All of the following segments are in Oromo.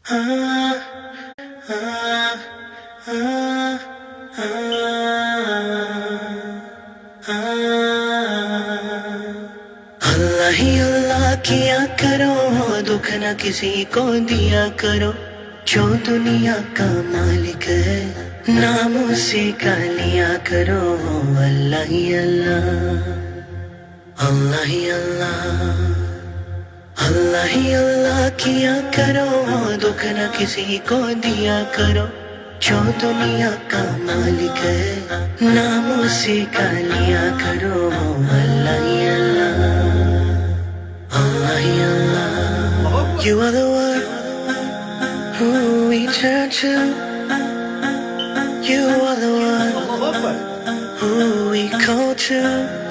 अल्लाह ही अल्लाह किया करो, दुख न किसी को दिया करो। जो दुनिया का मालिक है, नाम उसी का लिया करो। अल्लाह ही अल्लाह, अल्लाह ही अल्लाह, अल्लाह ही अल्लाह किया करो, दुख न किसी को दिया करो। जो दुनिया का मालिक है, नाम उसी का लिया करो। अल्लाह ही अल्लाह, अल्लाह ही अल्लाह। You are the one who we turn to. You are the one Allahu Akbar. who we call to.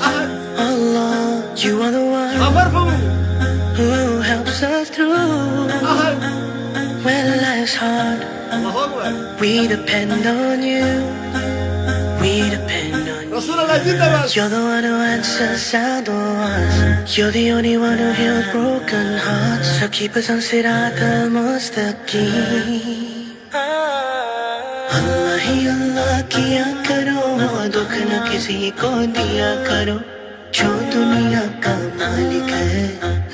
Ahad. Allah, you are the one Afarfamu. who helps us through. Ahad. When life's hard, Allahu Akbar. we depend on you. We depend on you. Rasulullah zindabad. You're the one who answers our duas. You're the only one who heals broken hearts. So keep us on Sirat al-Mustaqim. अल्लाह ही अल्लाह किया करो, दुख न किसी को दिया करो। जो दुनिया का मालिक है,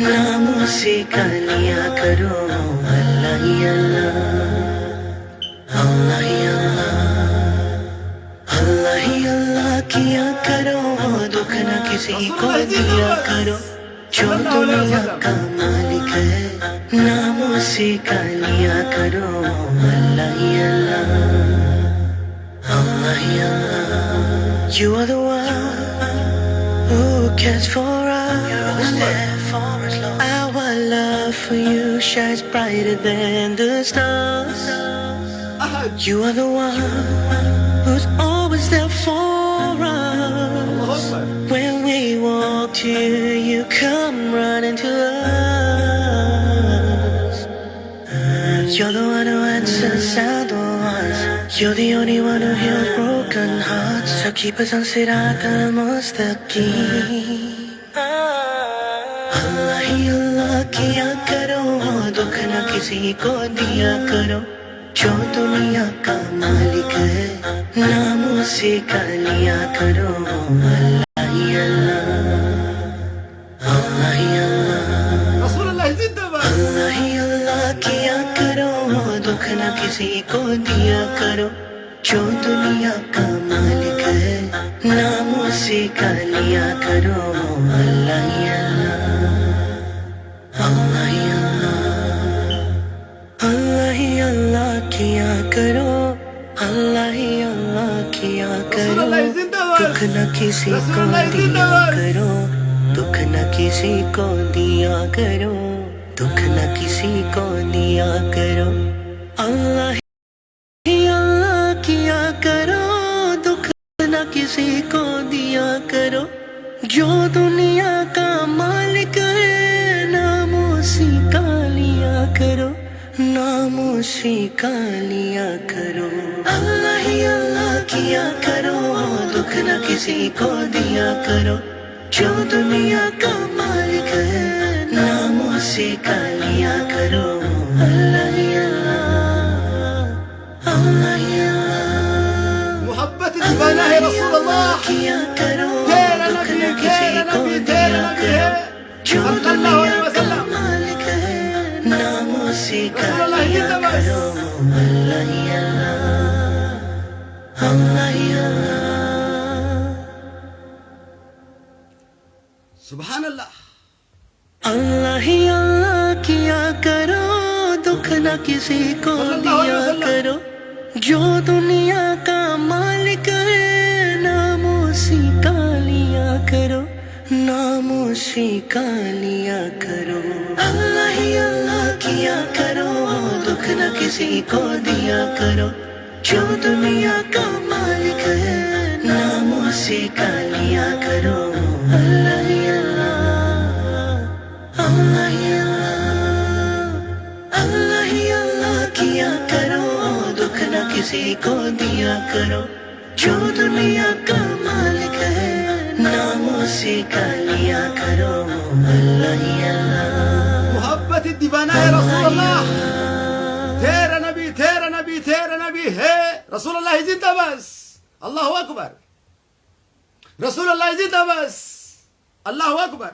नाम उसी का लिया करो। अल्लाह ही अल्लाह, अल्लाह ही अल्लाह, अल्लाह ही अल्लाह किया करो, दुख न किसी को दिया करो। जो दुनिया का मालिक है, नाम उसी का लिया करो। अल्लाह ही अल्लाह, अल्लाह ही अल्लाह। You are the one who cares for us. You're always there for us, Lord. Our love for you shines brighter than the stars. Ahad. You are the one who's always there for Allahu us. Akbar. When we walk to you, you come running to us. You're the one who answers our duas. You're the only one who heals broken hearts. So keep us on Sirat al-Mustaqim. अल्लाह ही अल्लाह किया करो, दुख न किसी को दिया करो। जो दुनिया का मालिक है, नाम उसी का लिया करो। अल्लाह ही अल्लाह, अल्लाह ही अल्लाह, Rasulullah zindabad. अल्लाह ही अल्लाह किया करो, दुख न किसी को दिया करो। जो दुनिया का मालिक है, नाम उसी का लिया करो। अल्लाह ही अल्लाह, अल्लाह ही अल्लाह, अल्लाह ही अल्लाह किया करो, अल्लाह ही अल्लाह किया करो, Rasulullah zindabad. दुख न किसी को Rasulullah दिया zindabad. करो, दुख न किसी को दिया करो, दुख न किसी को दिया करो। अल्लाह ही अल्लाह किया करो, दुख न किसी को दिया करो। जो दुनिया का मालिक है, नाम उसी का लिया करो, नाम उसी का लिया करो। अल्लाह ही अल्लाह किया करो, दुख न किसी को दिया करो। जो दुनिया का मालिक है, नाम उसी का लिया करो। अल्लाह ही अल्लाह, अल्लाह ही अल्लाह, मोहब्बत दीवाना है रसूलुल्लाह। किया करो, तेरा दुख नबी, न किसी तेरा को नबी, तेरा दिया नबी करो। है। जो सल्लल्लाहु दुनिया अलैहि का वसल्लम। मालिक है, नाम उसी का रसूलुल्लाह लिया जिंदाबाद। करो। अल्लाह ही अल्लाह, अल्लाह ही अल्लाह। सुभान अल्लाह। अल्लाह ही अल्लाह किया करो, दुख न किसी को सल्लल्लाहु अलैहि दिया वसल्लम। करो। जो दुनिया का मालिक है, नाम उसी का लिया करो, नाम उसी का लिया करो। अल्लाह ही अल्लाह किया करो, दुख न किसी को दिया करो। जो दुनिया का मालिक है, नाम उसी का लिया करो। अल्लाह ही अल्लाह, अल्लाह ही अल्लाह, अल्लाह ही अल्लाह किया करो, दुख न किसी को दिया करो। जो दुनिया का मालिक है, नाम उसी का लिया करो। अल्लाह ही अल्लाह, मोहब्बत दीवाना है रसूलुल्लाह। رسول الله زنده بس. الله أكبر. رسول الله زنده بس. الله أكبر.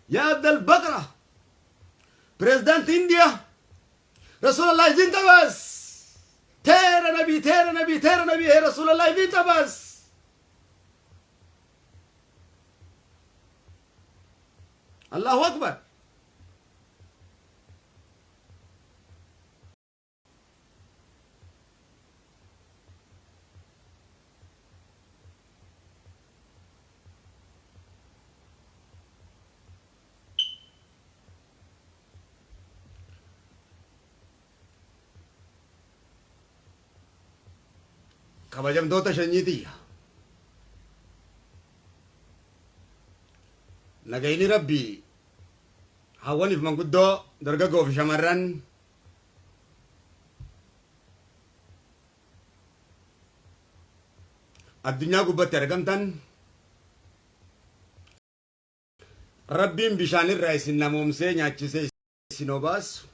يا عبد البقرة President India، رسول الله زنده بس. تیرا نبی، تیرا نبی، تیرا نبی ہے، رسول الله زنده بس. الله أكبر. Kabajamtoota sanyii, nagayni rabbii hawwaniif manguddoo, dargaggoo fi shamarran addunyaa gubbatti argamtan, rabbiin bishaanirraa isin namoomsee nyaachisee isin obaasu,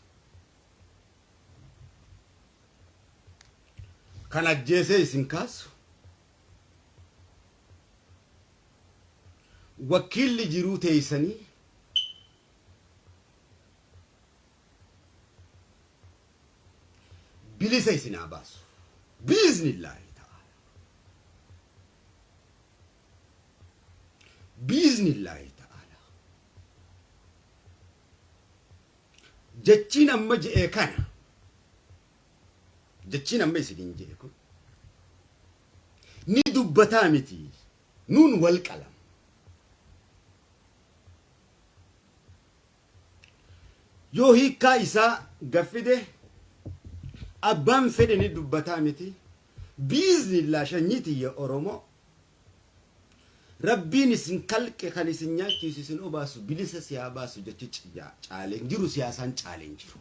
kan ajjeesee isin kaasu, wakiilli jiruu teeysanii bilisa isin haa baasu biiznillaahi ta'ala, biiznillaahi ta'ala. Jechiin amma je'e kana, jechiin amma isiniin je'e kun ni dubbataa miti, nuun wal qalam. Yoo hiikkaa isaa gaffide abbaan fedhe ni dubbataa miti, biiznillaa. Shanyii tiyya Oromoo, rabbiin isin kalqe, kan isin nyaachisu, isin obaasu bilisa si haa baasu. Jechi caaleen jiru, siyaasaan caaleen jiru,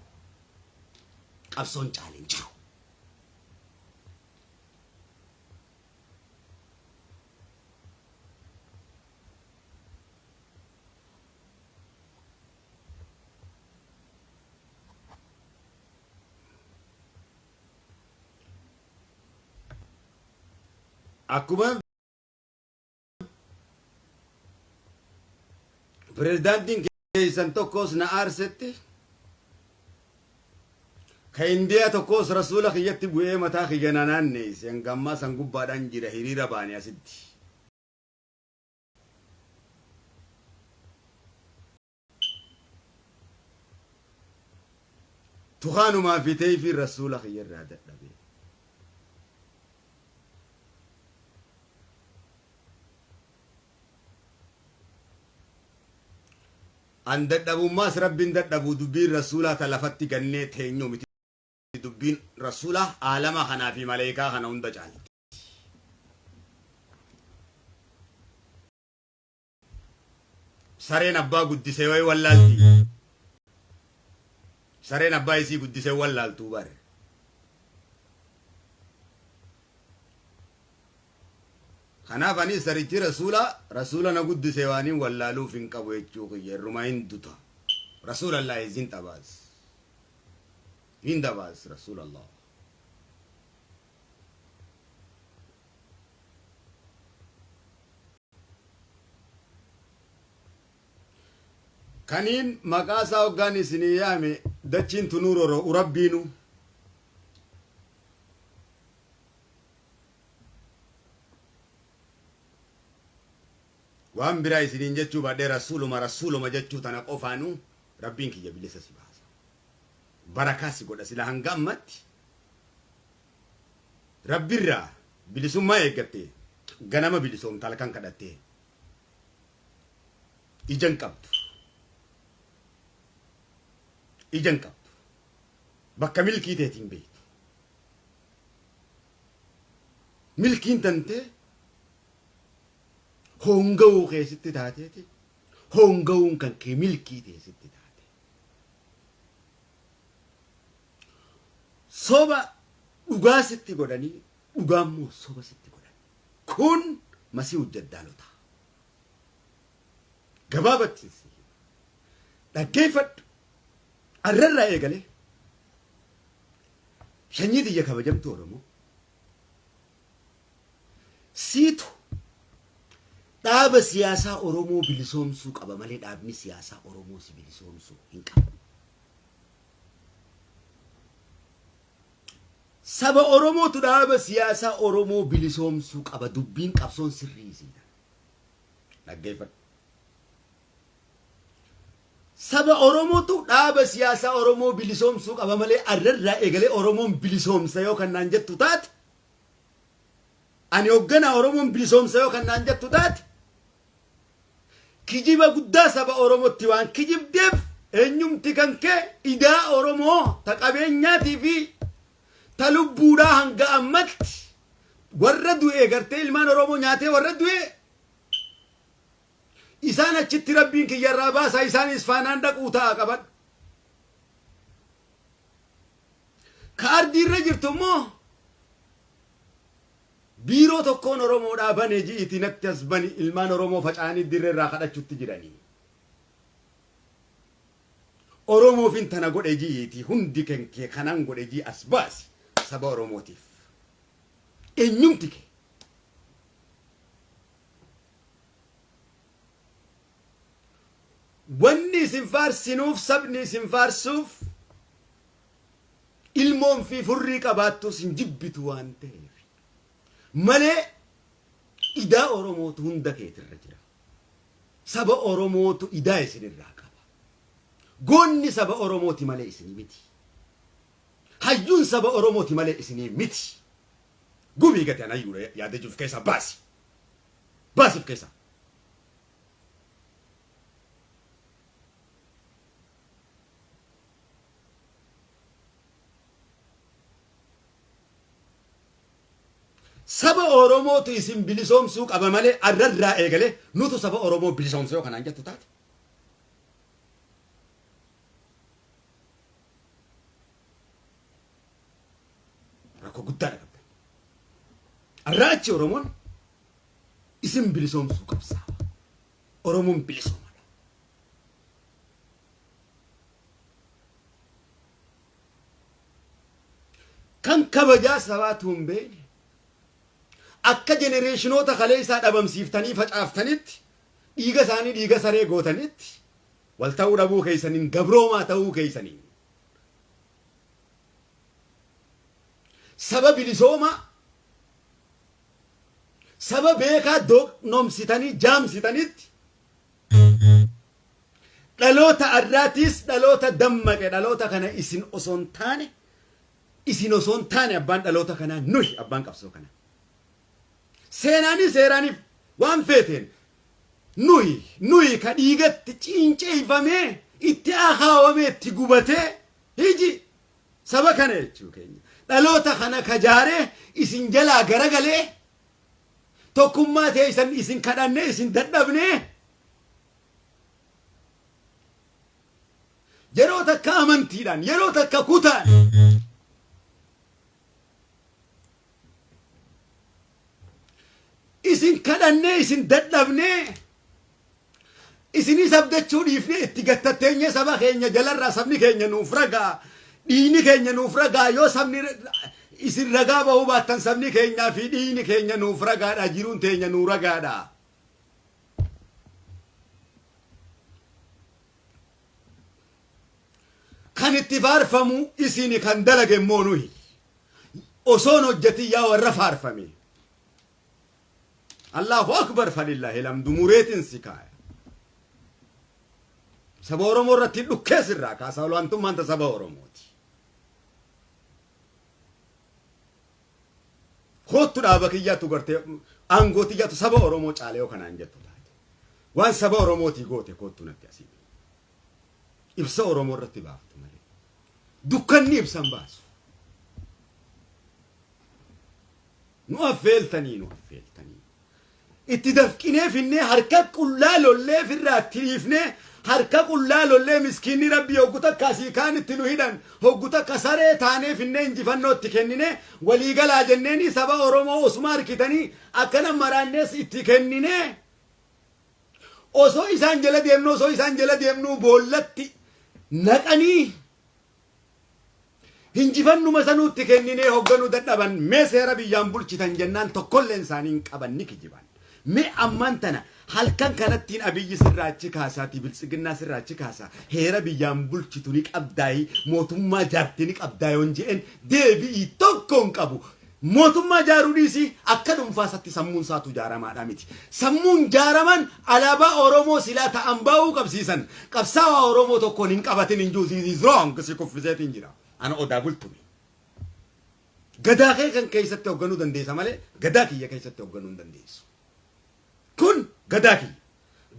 qabsoon caaleen jiru. Akkuma pirezidaantiin keessan tokkos na aarsetti, ka Indiyaa tokkos rasuula kiyyatti bu'ee mataa kiyya na naanneesse, hanga ammaa san gubbaadhaan jira. Hiriira baane asitti. Tukaanumaa fi teeyfiin rasuula kiyya irraa dadhabe. An dadhabummaas rabbiin dadhabuu, dubbiin rasuulaa ta lafatti gannee teenyuu miti. Dubbiin rasuulaa aalama kanaa fi maleekaa kana hunda caalti. Sareen abbaa guddisee wayi wallaalti. Sareen abbaa isii guddisee wallaaltuu bare. Kanaaf ani sarichi rasuula, rasuula na guddise waan hin wallaaluuf hin qabu jechuu kiyya, irrumaa hin duta. Rasuulallah zinda bas. Zinda bas rasuulallah. Kaniin maqaa isaa hoggaan isinii yaame dachiin tunuu roro'u rabbiinu. Waan biraa isiniin jechuu baadhee, rasuuluma rasuuluma jechuu tana qofaanuu rabbiin kiyya bilisa si baasa. Barakaa si godha. Sila hanga ammatti rabbirraa bilisummaa eeggatte, ganama bilisoomta, halkan kadhattee ijan qabdu. Ijan qabdu. Bakka milkii teetiin beektu. Milkiin tantee honga'uu keessatti taateeti, honga'uun kan kee milkii teessitti taate. Soba dhugaa sitti godhanii. Dhugaa immoo soba sitti godhan. Kun Masiihu Daddaalota. Gabaabatti si hima. Dhaggeeffadhu. Arrarraa eegalee sanyii tiyya kabajamtuu Oromoo siitu dhaaba siyaasaa Oromoo bilisoomsuu qaba malee dhaabni siyaasaa Oromoo si bilisoomsuu hin qabu. Saba Oromootu dhaaba siyaasaa Oromoo bilisoomsuu qaba. Dubbiin qabsoon sirrii isiidha. Dhaggeeffadhu. Saba Oromootu dhaaba siyaasaa Oromoo bilisoomsuu qaba malee arrarraa eegalee Oromoon bilisoomsa yoo kan naan jettu taate, ani hoogganaa Oromoon bilisoomsa yoo kan naan jettu taate, kijiba guddaa saba Oromootti waan kijibdeef eenyumti kan kee idaa Oromoo ta qabeenyaatii fi ta lubbuudhaa hanga ammatti warra du'e gartee ilmaan Oromoo nyaatee warra du'e isaan achitti Rabbiin kiyyarraa baasaa isaanis faanaan dhaquu ta'a qabadhu. Ka ardiirra jirtu immoo biiroo tokkoon Oromoodhaa bane ji'iti natti as bani, ilmaan Oromoo faca'anii dirree irraa kadhachutti jiranii. Oromoofin tana godhe ji'iiti hundi kenkee kanan godhe ji'i as baasi saba Oromootiif. Eenyumti kee. Wanni isin faarsinuuf, sabni isin faarsuuf, ilmoon fi furrii qabaattus hin jibbitu waan ta'eef malee idaa Oromootu hunda keetirra jira. Saba Oromootu idaa isinirraa qaba. Goonni saba Oromooti malee isinii miti. Hayyuun saba Oromooti malee isinii miti. Gubii gati an hayyuudha yaada jiruuf keessaa baasi. Baasiif keessaa. Saba Oromootu isin bilisoomsuu qaba malee arrarraa eegalee nutu saba Oromoo bilisoomsa yoo kanaan jettu taate. Rakkoo guddaadha qabda. Arraa achi Oromoon isin bilisoomsuu qabsaawa. Oromoon bilisoomadha. Kan kabajaa sabaatu hin beekne akka jenereeshinoota kalee isaa dhabamsiiftanii facaaftanitti, dhiiga isaanii dhiiga saree gootanitti, wal ta'uu dhabuu keessaniin, gabroomaa ta'uu keessaniin, saba bilisoomaa, saba beekaa doqnomsitanii jaamsitanitti, dhaloota arraatiis dhaloota dammaqe, dhaloota kana isin osoo hin taane, isin osoo hin taane, abbaan dhaloota kanaa nuyi, abbaan qabsoo kanaa seenaanii seeraaniif waan feeteen nuyi ka dhiigatti ciinceeffamee itti akaawamee itti gubatee hiji saba kana jechuu keenya, dhaloota kana ka jaaree isin jalaa garagalee tokkummaa teessan isin kadhannee isin dadhabnee yeroo takka amantiidhaan, yeroo takka kutaan, isin kadhannee isin dadhabnee isinis abdachuu dhiifnee itti gattatteenyee saba keenya jalarraa sabni keenya nuuf ragaa, dhiigni keenya nuuf ragaa. Yoo sabni isin ragaa bahuu baattan, sabni keenyaa fi dhiigni keenya nuuf ragaadha, jiruun teenya nuu ragaadha. Kan itti faarfamu isin, kan dalage immoo nuyi. Osoon hojjetin yaa warra faarfame. Allahu akbar, falillaahi lamdu, mureetin si kaaya. Saba Oromoo irratti dhukkee sirraa kaasa, olaantummaan ta saba Oromooti. Koottu dhaaba kiyyaatu gartee aangoo tiyyaatu saba Oromoo caale yoo kanaan jettu taate. Waan saba Oromootii goote koottu natti asii. Ibsa Oromoo irratti baaftu malee. Dukkanni ibsan baasu. Nu affeeltanii, nu affeeltanii. Itti dafqinee finnee harka qullaa lollee firraa tiriifnee, harka qullaa lollee, miskiinni rabbi hoggu takka asii kaan itti nu hidhan, hoggu takka saree taanee finnee injifannoo itti kennine. Waliigalaa jenneeni saba Oromoo osuma harkitanii akkana maraannees itti kennine. Osoo isaan jala deemnu, osoo isaan jala deemnu boollatti naqanii hinjifannuma sanuutti kenninee hoogganuu dadhaban. Mee seera biyyaan bulchitan jennaan tokkolleen isaanii hin qaban, ni kijiban. Mee ammaan tana halkan kanattiin Abiyyi sirraachi kaasaatii, Biltsiginnaa sirraachi kaasaa, heera biyyaan bulchitu ni qabdaayi, mootummaa jaarti ni qabdaa yoon je'en deebi'ii tokko hin qabu. Mootummaa jaaruu dhiisii akka dhuunfaa isaatti sammuun isaatu jaaramaadha miti. Sammuun jaaraman alaabaa Oromoo silaa ta'an baa'uu qabsiisan. Qabsaawaa Oromoo tokkoon hin qabatin hin jiru. This is wrong, si kuffiseetiin jira. Ana Odaa Bultume. Gadaa kee kan keessatti hoogganuu dandeessa malee gadaa kiyya keessatti hoogganuu hin dandeessu. Kun gadaa kiyya.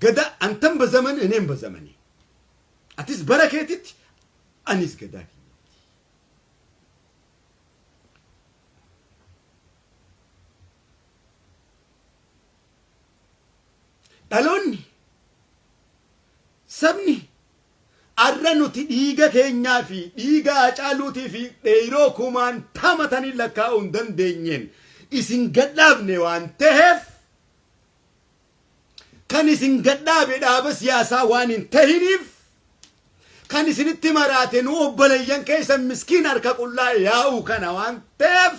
Gadaa አንተም በዘመን እኔም በዘመኔ. Atis bara keetitti, anis gadaa kiyya. Dhaloonni, sabni arra nuti dhiiga keenyaa fi dhiiga Hacaaluutii fi dheeroo kumaan tamatanii lakkaa'uu hin dandeenyeen isin gadhaabne waan ta'eef, kan isin gadhaabe dhaaba siyaasaa waan hin tahiniif, kan isinitti maraate nu obboleeyyan keessan miskiin harka qullaa yaa'u kana waan ta'eef,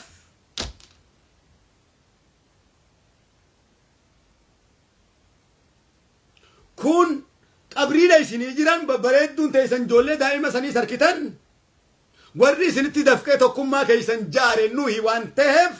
kun qabriidha isinii jiran babbareedduun teessan ijoollee daa'ima sanii sarkitan, warri isinitti dafqee tokkummaa keessan jaare nuhi waan ta'eef,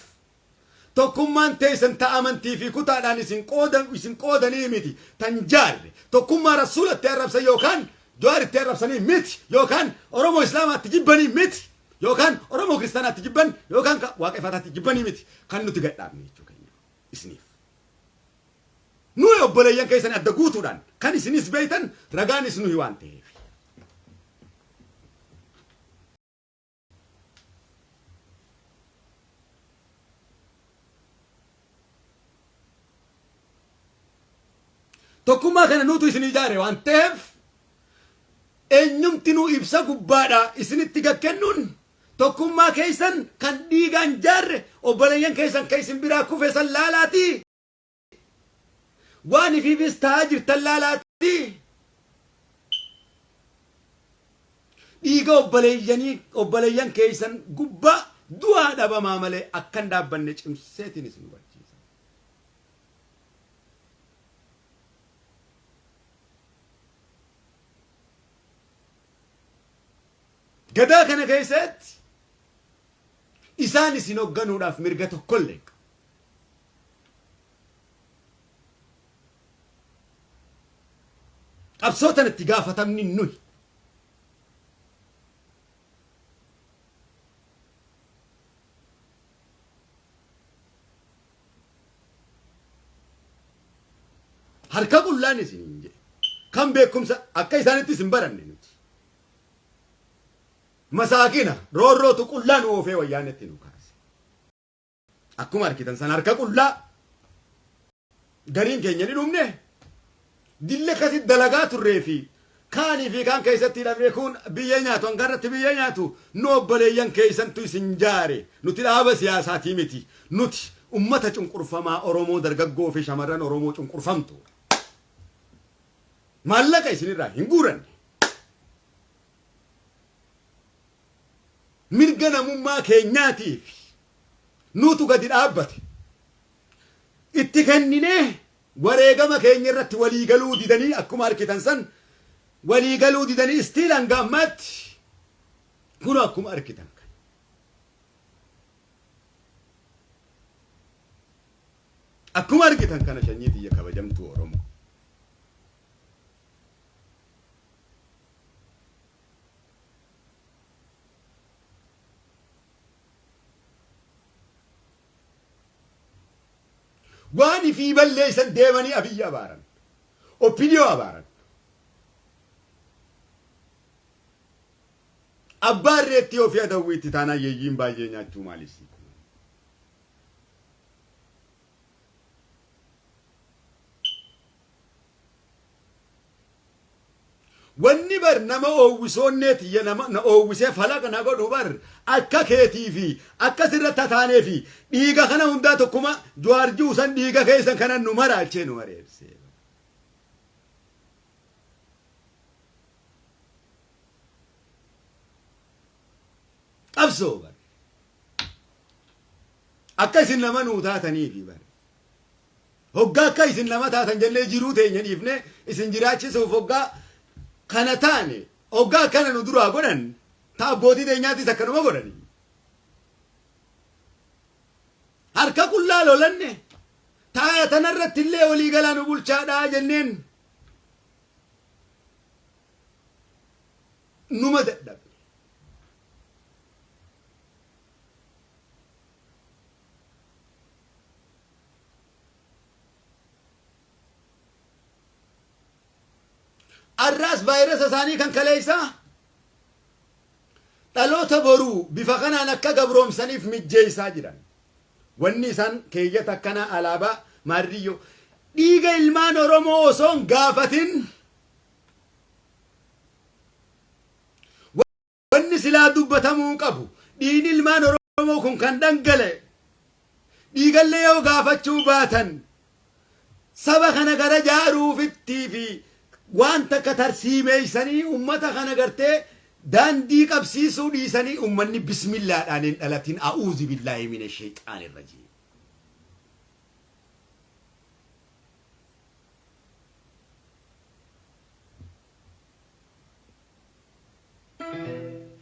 tokkummaan teessan ta amantii fi kutaadhaan isin qoodan isin qoodanii miti tan jaarre. Tokkummaa Rasuulatti arrabsan yookaan Jawaaritti arrabsanii miti, yookaan Oromoo Islaamaatti jibbanii miti, yookaan Oromoo Kiristaanaatti jibban, yookaan Waaqeffataatti jibbanii miti kan nuti gadhaabne jechuu keenya isiniif. Nuyi obboleeyyan keessan adda guutuudhaan kan isinis beeytan ragaanis nuyi waan ta'eef. Tokkummaa kana nuutu isin ijaare waan ta'eef, eenyumti nuu ibsa gubbaadha isinitti gakkennuun tokkummaa keessan kan dhiigaan jaarre, obboleeyyan keessan kan isin biraa kufe san laalaatii, waan ifiifis ta'aa jirtan laalaatii, dhiiga obboleeyyanii obboleeyyan keessan gubbaa du'aa dhabamaa malee akkan dhaabbanne cimseetiin isin hubachiisa. Gadaa kana keessatti isaan isin hoogganuudhaaf mirga tokkollee hin qabu. Qabsoo tanatti gaafatamni nuyi. Harka qullaan isiniin jedhe. Kan beekumsa akka isaanitti isin baranne nuti. Masaakina roorrootu qullaa nu oofee wayyaanetti nu kaase. Akkuma argitan san harka qullaa gariin keenya ni dhumne, dille akkasitti dalagaa turree fi kaanii fi kaan keessatti hidhamne. Kun biyya nyaatu, hangarratti biyya nyaatu. Nu obboleeyyan keessantu isin jaare. Nuti dhaaba siyaasaatii miti. Nuti ummata cunqurfamaa Oromoo, dargaggoo fi shamarran Oromoo cunqurfamtu. Maallaqa isinirraa hin guuranne. Mirga namummaa keenyaatiif nuutu gadi dhaabbate. Itti kenninee wareegama keenya irratti walii galuu didanii, akkuma argitan san walii galuu didanii, still hanga ammaatti kun akkuma argitan kan. Akkuma argitan kana, sanyii tiyya kabajamtuu Oromoo. Waan ifii balleessan deemanii Abiyyi abaaran. OPDO abaaran. Abbaa irreetti ofii adawwiitti taanaan yeeyyiin baay'ee nyaachuu maaliif sii kun? Wanni bar nama oowwisoonneeti nama na oowwisee falaqa na godhu bar akka keetii fi akka sirra tataanee fi dhiiga kana hundaa tokkuma Jawaar juusan dhiiga keessan kanan nu maraachee nu mareebsee. Qabsoo bar. Akka isin nama nuu taataniifi bar. Hoggaa akka isin nama taatan jennee jiruu teenya dhiifne isin jiraachisuuf hoggaa kana taane, hoggaa akkana nu duraa godhan, ta abbootii teenyaattis akkanuma godhani. Harka qullaa lolanne taaya tanarratti illee walii galaa nu bulchaadhaa jenneen numa dadhabne. Arraas vaayirasa isaanii kan kaleessaa dhaloota boruu bifa kanaan akka gabroomsaniif mijjeessaa jiran. Wanni isaan keeyyata akkanaa alaabaa maarriyyoo dhiiga ilmaan Oromoo osoo hin gaafatin, wanni silaa dubbatamuu qabu, dhiigni ilmaan Oromoo kun kan dhangala'e, dhiigallee yoo gaafachuu baatan, saba kana gara jaaruufittii fi waan takka tarsiimeessanii ummata kana gartee daandii qabsiisuu dhiisanii, ummanni bismillaadhaan hin dhalatin, a'uuzu billaahi mina shayxaani rajiim.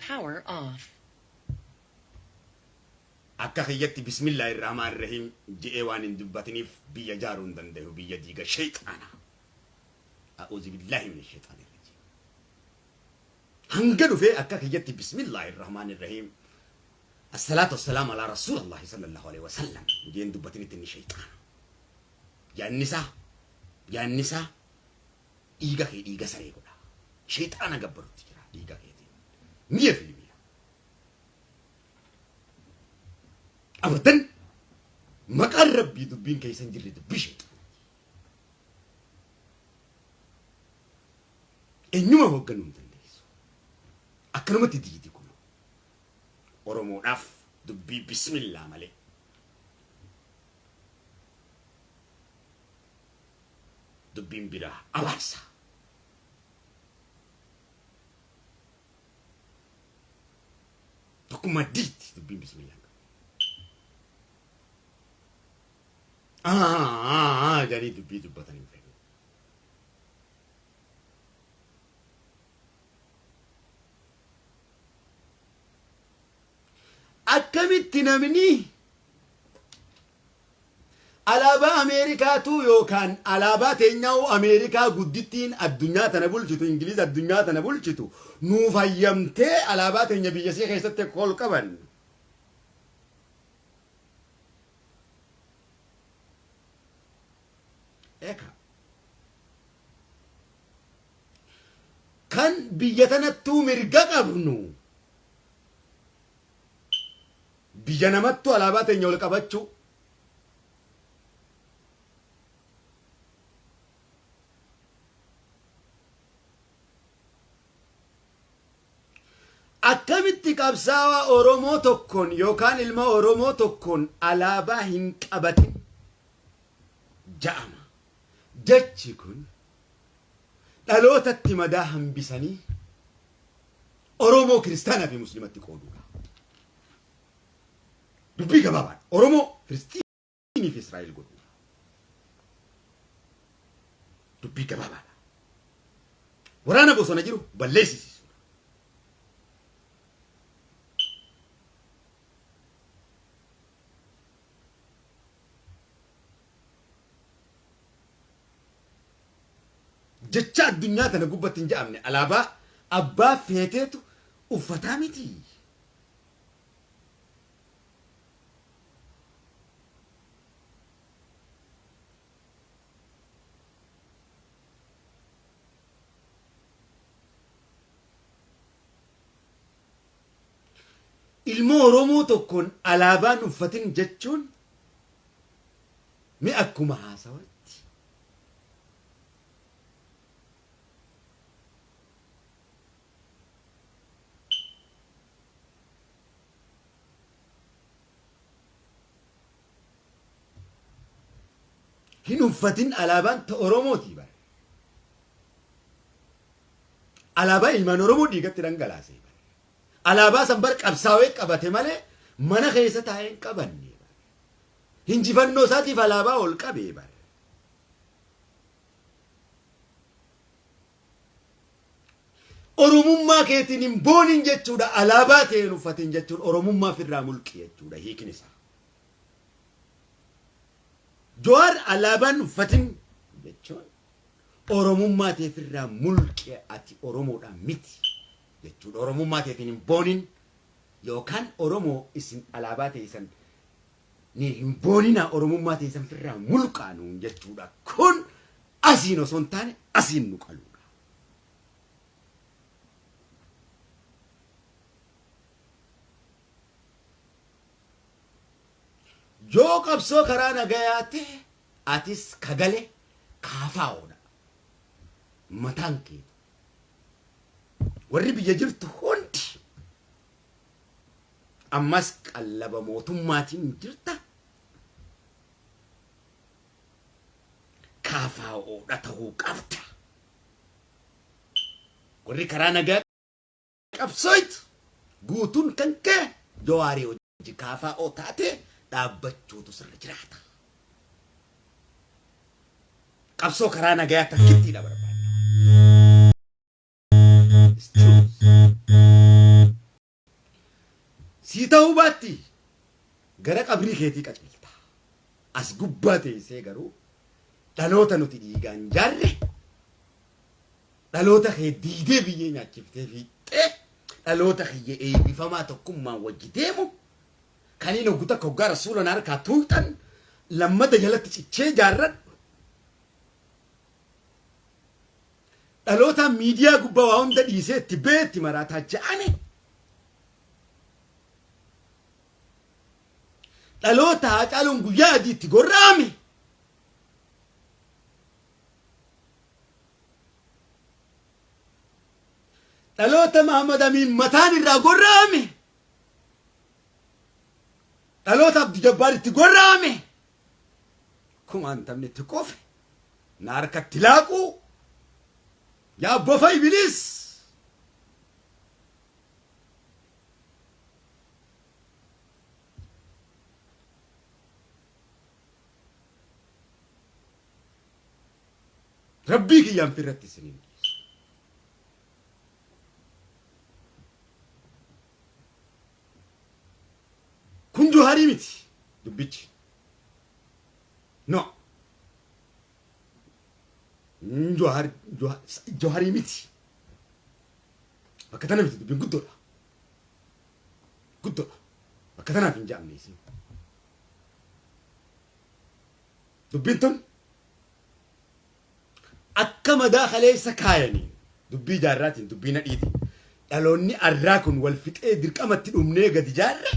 Power off. Akka kiyyatti bismillaahi rahmaan rahiim je'ee waan hin dubbatiniif biyya jaaruu hin dandayu, biyya diiga shayxaana. A'uuzu billaahi mina shayxaani rajiim. Hanga dhufee akka kiyyatti bismillaahi rahmaan rahiim, assalaatu wassalaam alaa rasuulallahi sallallahu alaihi wasallam jeen dubbatinitti inni shayxaana. Yaannisaa dhiiga kee dhiiga saree godha. Shayxaana gabbarutti jira dhiiga keetiin. Mi'a fi mi'a. Abadan maqaan rabbii dubbiin keessa hin jirre dubbii shayxaanaati. Eenyuma hoogganuu hin dandeessu. Akkanumatti diidi kun. Oromoodhaaf dubbii bismillaa malee. Dubbiin biraa abaarsa. Tokkummaa diitti dubbiin bismillah. Jedhanii dubbii dubbatan hin fedhu. Akkamitti namni alaabaa Ameerikaatuu yookaan alaabaa teenyaa'uu, Ameerikaa guddittiin addunyaa tana bulchitu, Ingiliz addunyaa tana bulchitu nuuf hayyamtee alaabaa teenya biyya isii keessatti akka ol qaban? Eka. Kan biyya tanattuu mirga qabnu, biyya namattuu alaabaa teenya ol qabachuu. Akkamitti qabsaawaa Oromoo tokkoon yookaan ilma Oromoo tokkoon alaabaa hin qabatin ja'ama? Jechi kun dhalootatti madaa hambisanii Oromoo kiristaanaa fi muslimatti qooduudha. Dubbii gabaabaan Oromoo Filisxiinii fi Israa'el godhuudha. Dubbii gabaabaadha. Waraana bosona jiru balleessisiisuudha. Jecha addunyaa tana gubbatti hin ja'amne, alaabaa abbaa feeteetu uffataa miti. Ilmoo Oromoo tokkoon alaabaan uffatin jechuun mi akkuma haasawatti. Hin uffatin alaabaan ta Oromooti bara. Alaabaa ilmaan Oromoo dhiigatti dhangalaasee bara. Alaabaa san bar qabsaa'ee qabate malee mana keessa taa'ee hin qabanne bara. Hinjifannoo isaatiif alaabaa ol qabee bara. Oromummaa keetiin hin boonin jechuudha. Alaabaa ta'e hin uffatin jechuun Oromummaa ofirraa mulqi jechuudha hiikni isaa. Jawaar alaabaan uffatin jechuun Oromummaa ta'e ofirraa mulqi, ati Oromoodha miti jechuudha. Oromummaa ta'eetiin hin boonin yookaan Oromoo isin alaabaa ta'e ni hin booninaa, Oromummaa ta'e ofirraa mulqaa nuun jechuudha. Kun asiin osoo hin taane asiin nu qaluudha. Yoo qabsoo karaa nagayaa ta'e atis kagale kaafaa'oodha. Mataan keetu. Warri biyya jirtu hundi ammas qallaba mootummaatiin jirta. Kaafaa'oodha ta'uu qabda. Warri karaa nagaa qabsooytu guutuun kan kee Jawaarii hojii kaafaa'oo taate dhaabbachuutu sirra jiraata. Qabsoo karaa nagayaa takkittiidha barbaadna. It's truth. Sii ta'uu baatti gara qabrii keetii qaceelta. As gubbaa teessee garuu dhaloota nuti dhiigaan jaarre, dhaloota kee diidee biyyee nyaachiftee fiixxee, dhaloota kiyya eebbifamaa tokkummaan wajji deemu kaniin hoggu takka hoggaa rasuula na harkaa tuuxan lammata jalatti cichee jaarradhu, dhaloota miidiyaa gubbaa waa hunda dhiisee itti bee itti maraataa ja'ame, dhaloota Haacaaluun guyyaa adii itti gorra'ame, dhaloota Mahamad Amiin mataan irraa gorra'ame, dhaloota Abdi Jabbaar itti gorra'ame, kumaantamni itti qofe na harkatti laaquu yaa bofa ibiliis. Rabbii kiyyaan firratti isiniin dhiisu. Kun Jawaarii miti dubbichi. No. Jawaar Jawaarii miti. Bakka tana miti, dubbiin guddoodha. Guddoodha. Bakka tanaaf hin ja'amne isin. Dubbiin tun akka madaa kaleessa kaayanii dubbii jaarraatiin, dubbii nadhiitiin dhaloonni arraa kun wal fixee dirqamatti dhumnee gadi jaarre,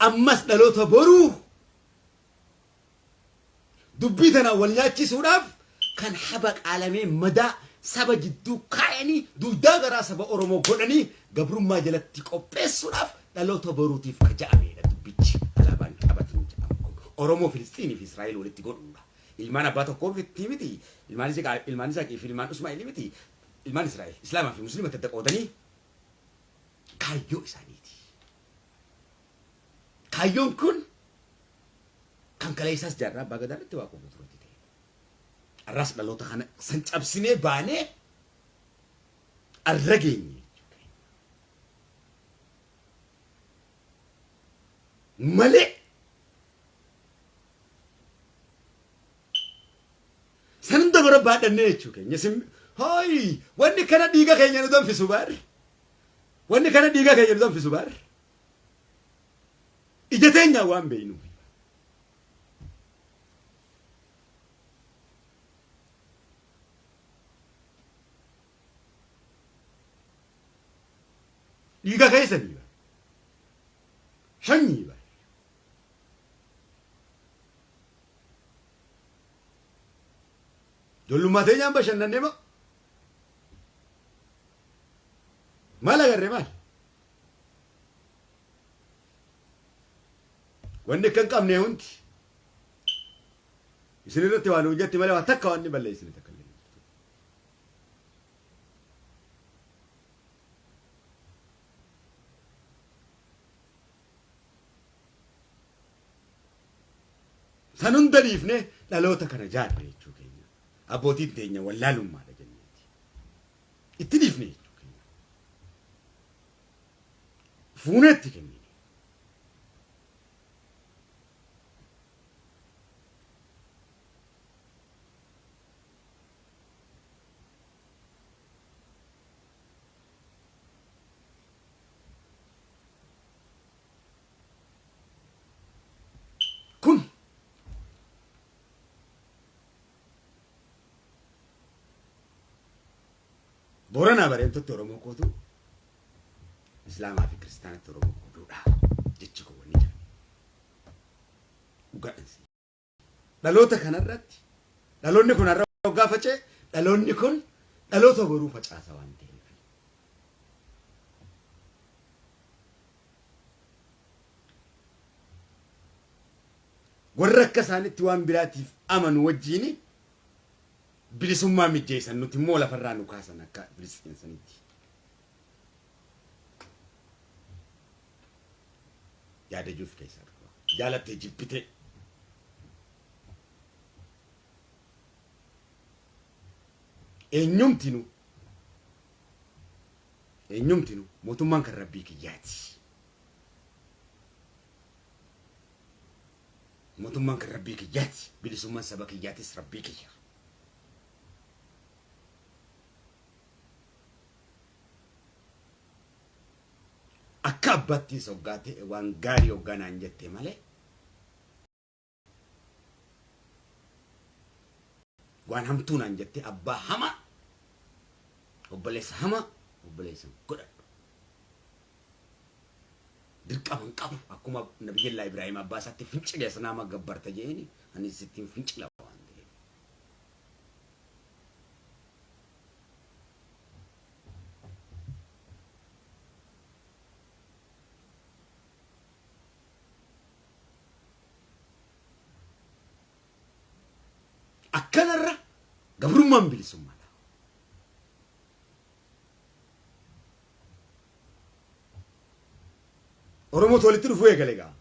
ammas dhaloota boruu dubbii tanaan wal nyaachisuudhaaf kan haba qaalamee madaa saba jidduu kaayanii dugdaa garaa saba Oromoo godhanii gabrummaa jalatti qopheessuudhaaf dhaloota boruutiif ka ja'ameedha dubbichi alaabaan qabatin jedhamu kun. Oromoo Filistiinii fi Israa'el walitti godhuudha. Ilmaan abbaa tokkoo miti, ilmaan Isaaqii fi ilmaan Ismaa'eel miti, ilmaan Israa'el, Islaamaa fi Musliima adda qoodanii kaayyoo isaaniiti. Kaayyoon kun kan kaleessaas jaarraa abbaa gadaa irratti waaqa guuturatti ta'e. Arraas dhaloota kana san cabsinee baanee arra geenye jechuudha. Malee san hunda barbaadhannee jechuu keenya sin hooyi, wanni kana dhiiga keenya nu danfisu baar, wanni kana dhiiga keenya nu danfisu baar ija teenyaan waan beeynuuf. Dhiiga keessanii bar, shanyii bar. Ijoollummaa teenyaan bashannannee moo maal agarre maal? Wanni akka hin qabne hundi Isin irratti waan hojjette malee waan takka waan ni balleessine takka illee. San hunda dhiifne dhaloota kana jaarre jechuu keenya. Abbootiin teenya wallaalummaadha jenneeti. Itti dhiifne jechuu keenya. Fuuneetti kennine. Kun Booranaa bareentotti Oromoo kootu Islaamaa fi Kiristaanatti Oromoo kootuudha jechi koo wanni jedhame. Dhugaadhaan si. Dhaloota kanarratti dhaloonni kun har'a waggaa faca'e dhaloonni kun dhaloota boruu facaasa waan ta'eef. Warra akka isaanitti waan biraatiif amanu wajjiin bilisummaa mijjeessan nuti immoo lafarraa nu kaasan akka Filisxeen sanitti. Yaada juuf keessaa qaba. Jaalattee jibbitee. Eenyumtinu eenyumtinu mootummaan kan rabbii kiyyaati. Mootummaan kan rabbii kiyyaati. Bilisummaan saba kiyyaatis rabbii kiyya. Akka abbaattiis hoggaa ta'e waan gaarii hoggaa naan jette malee waan hamtuu naan jette abbaa hamaa obboleessa hamaa obboleessa godhadhu. Dirqama hin qabu akkuma Nabiyyallaa Ibraahim abbaa isaatti fincile asnaama gabbarta jeeni ani sittiin fincila waan ta'eef. Akkanarra gabrummaan bilisummaadha. Oromootu walitti dhufuu eegale egaa.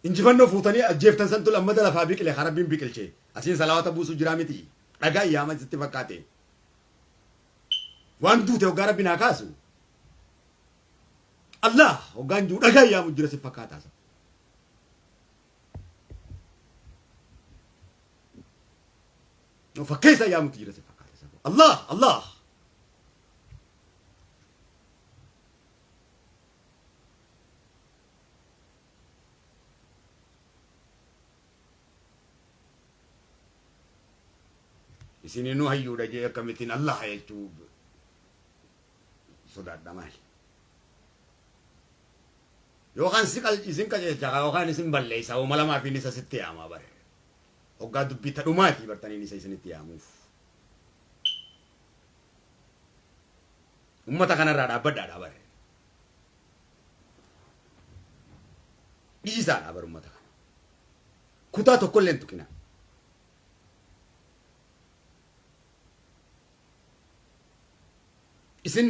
Injifannoo fuutanii ajjeeftan santu lammata lafaa biqile kan rabbiin biqilche. Asiin salawaata buusuu jiraa miti. Dhagaa yaama sitti fakkaate. Waan duute hoggaa rabbi naa kaasu. Allah hoggaan jiru dhagaa yaamu jira si fakkaataa. No fakkeessa yaamutu jira si fakkaata. Allah Allah. Isininuu hayyuudha jee akkamittiin Allah jechuu sodaadha maali? Yookaan si isin qajeelcha yookaan isin balleessa hooma lamaa fi isa sitti yaamaa bare. Hoggaa dubbii ta dhumaatii bartaniin isa isinitti yaamuuf. Ummata kanarraa dhaabbadhaadha bare. Dhiisaadha bare ummata kana. Kutaa tokkollee hin tuqinaa. Isin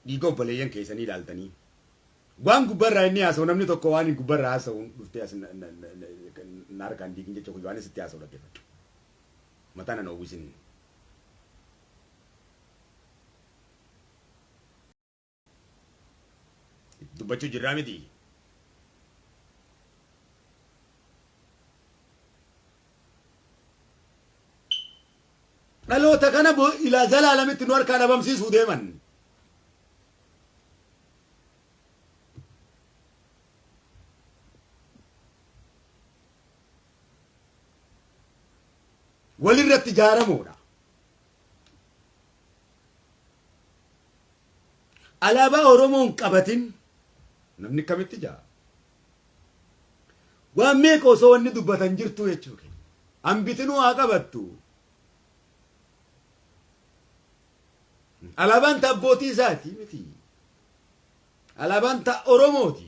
dhiiga obboleeyyan keessanii ilaaltanii waan gubbarraa inni haasa'u namni tokko waan gubbarraa haasa'u dhuftee as na harkaan diigin jecha kuyyu waan sitti haasa'u dhaggeeffadhu. Mataa nan oowwisin. Dubbachuu jirraa miti. Dhaloota kana ilaa zalaalamitti nu harkaa dhabamsiisuu deeman. Walirratti ijaaramuudha. Alaabaa Oromoo hin qabatin namni kamitti jaa? Waan meeqa osoo wanni dubbatan jirtuu jechuu keenya. Hambitinuu haa qabattu. Alaabaan ta abbootii isaati miti. Alaabaan ta Oromooti.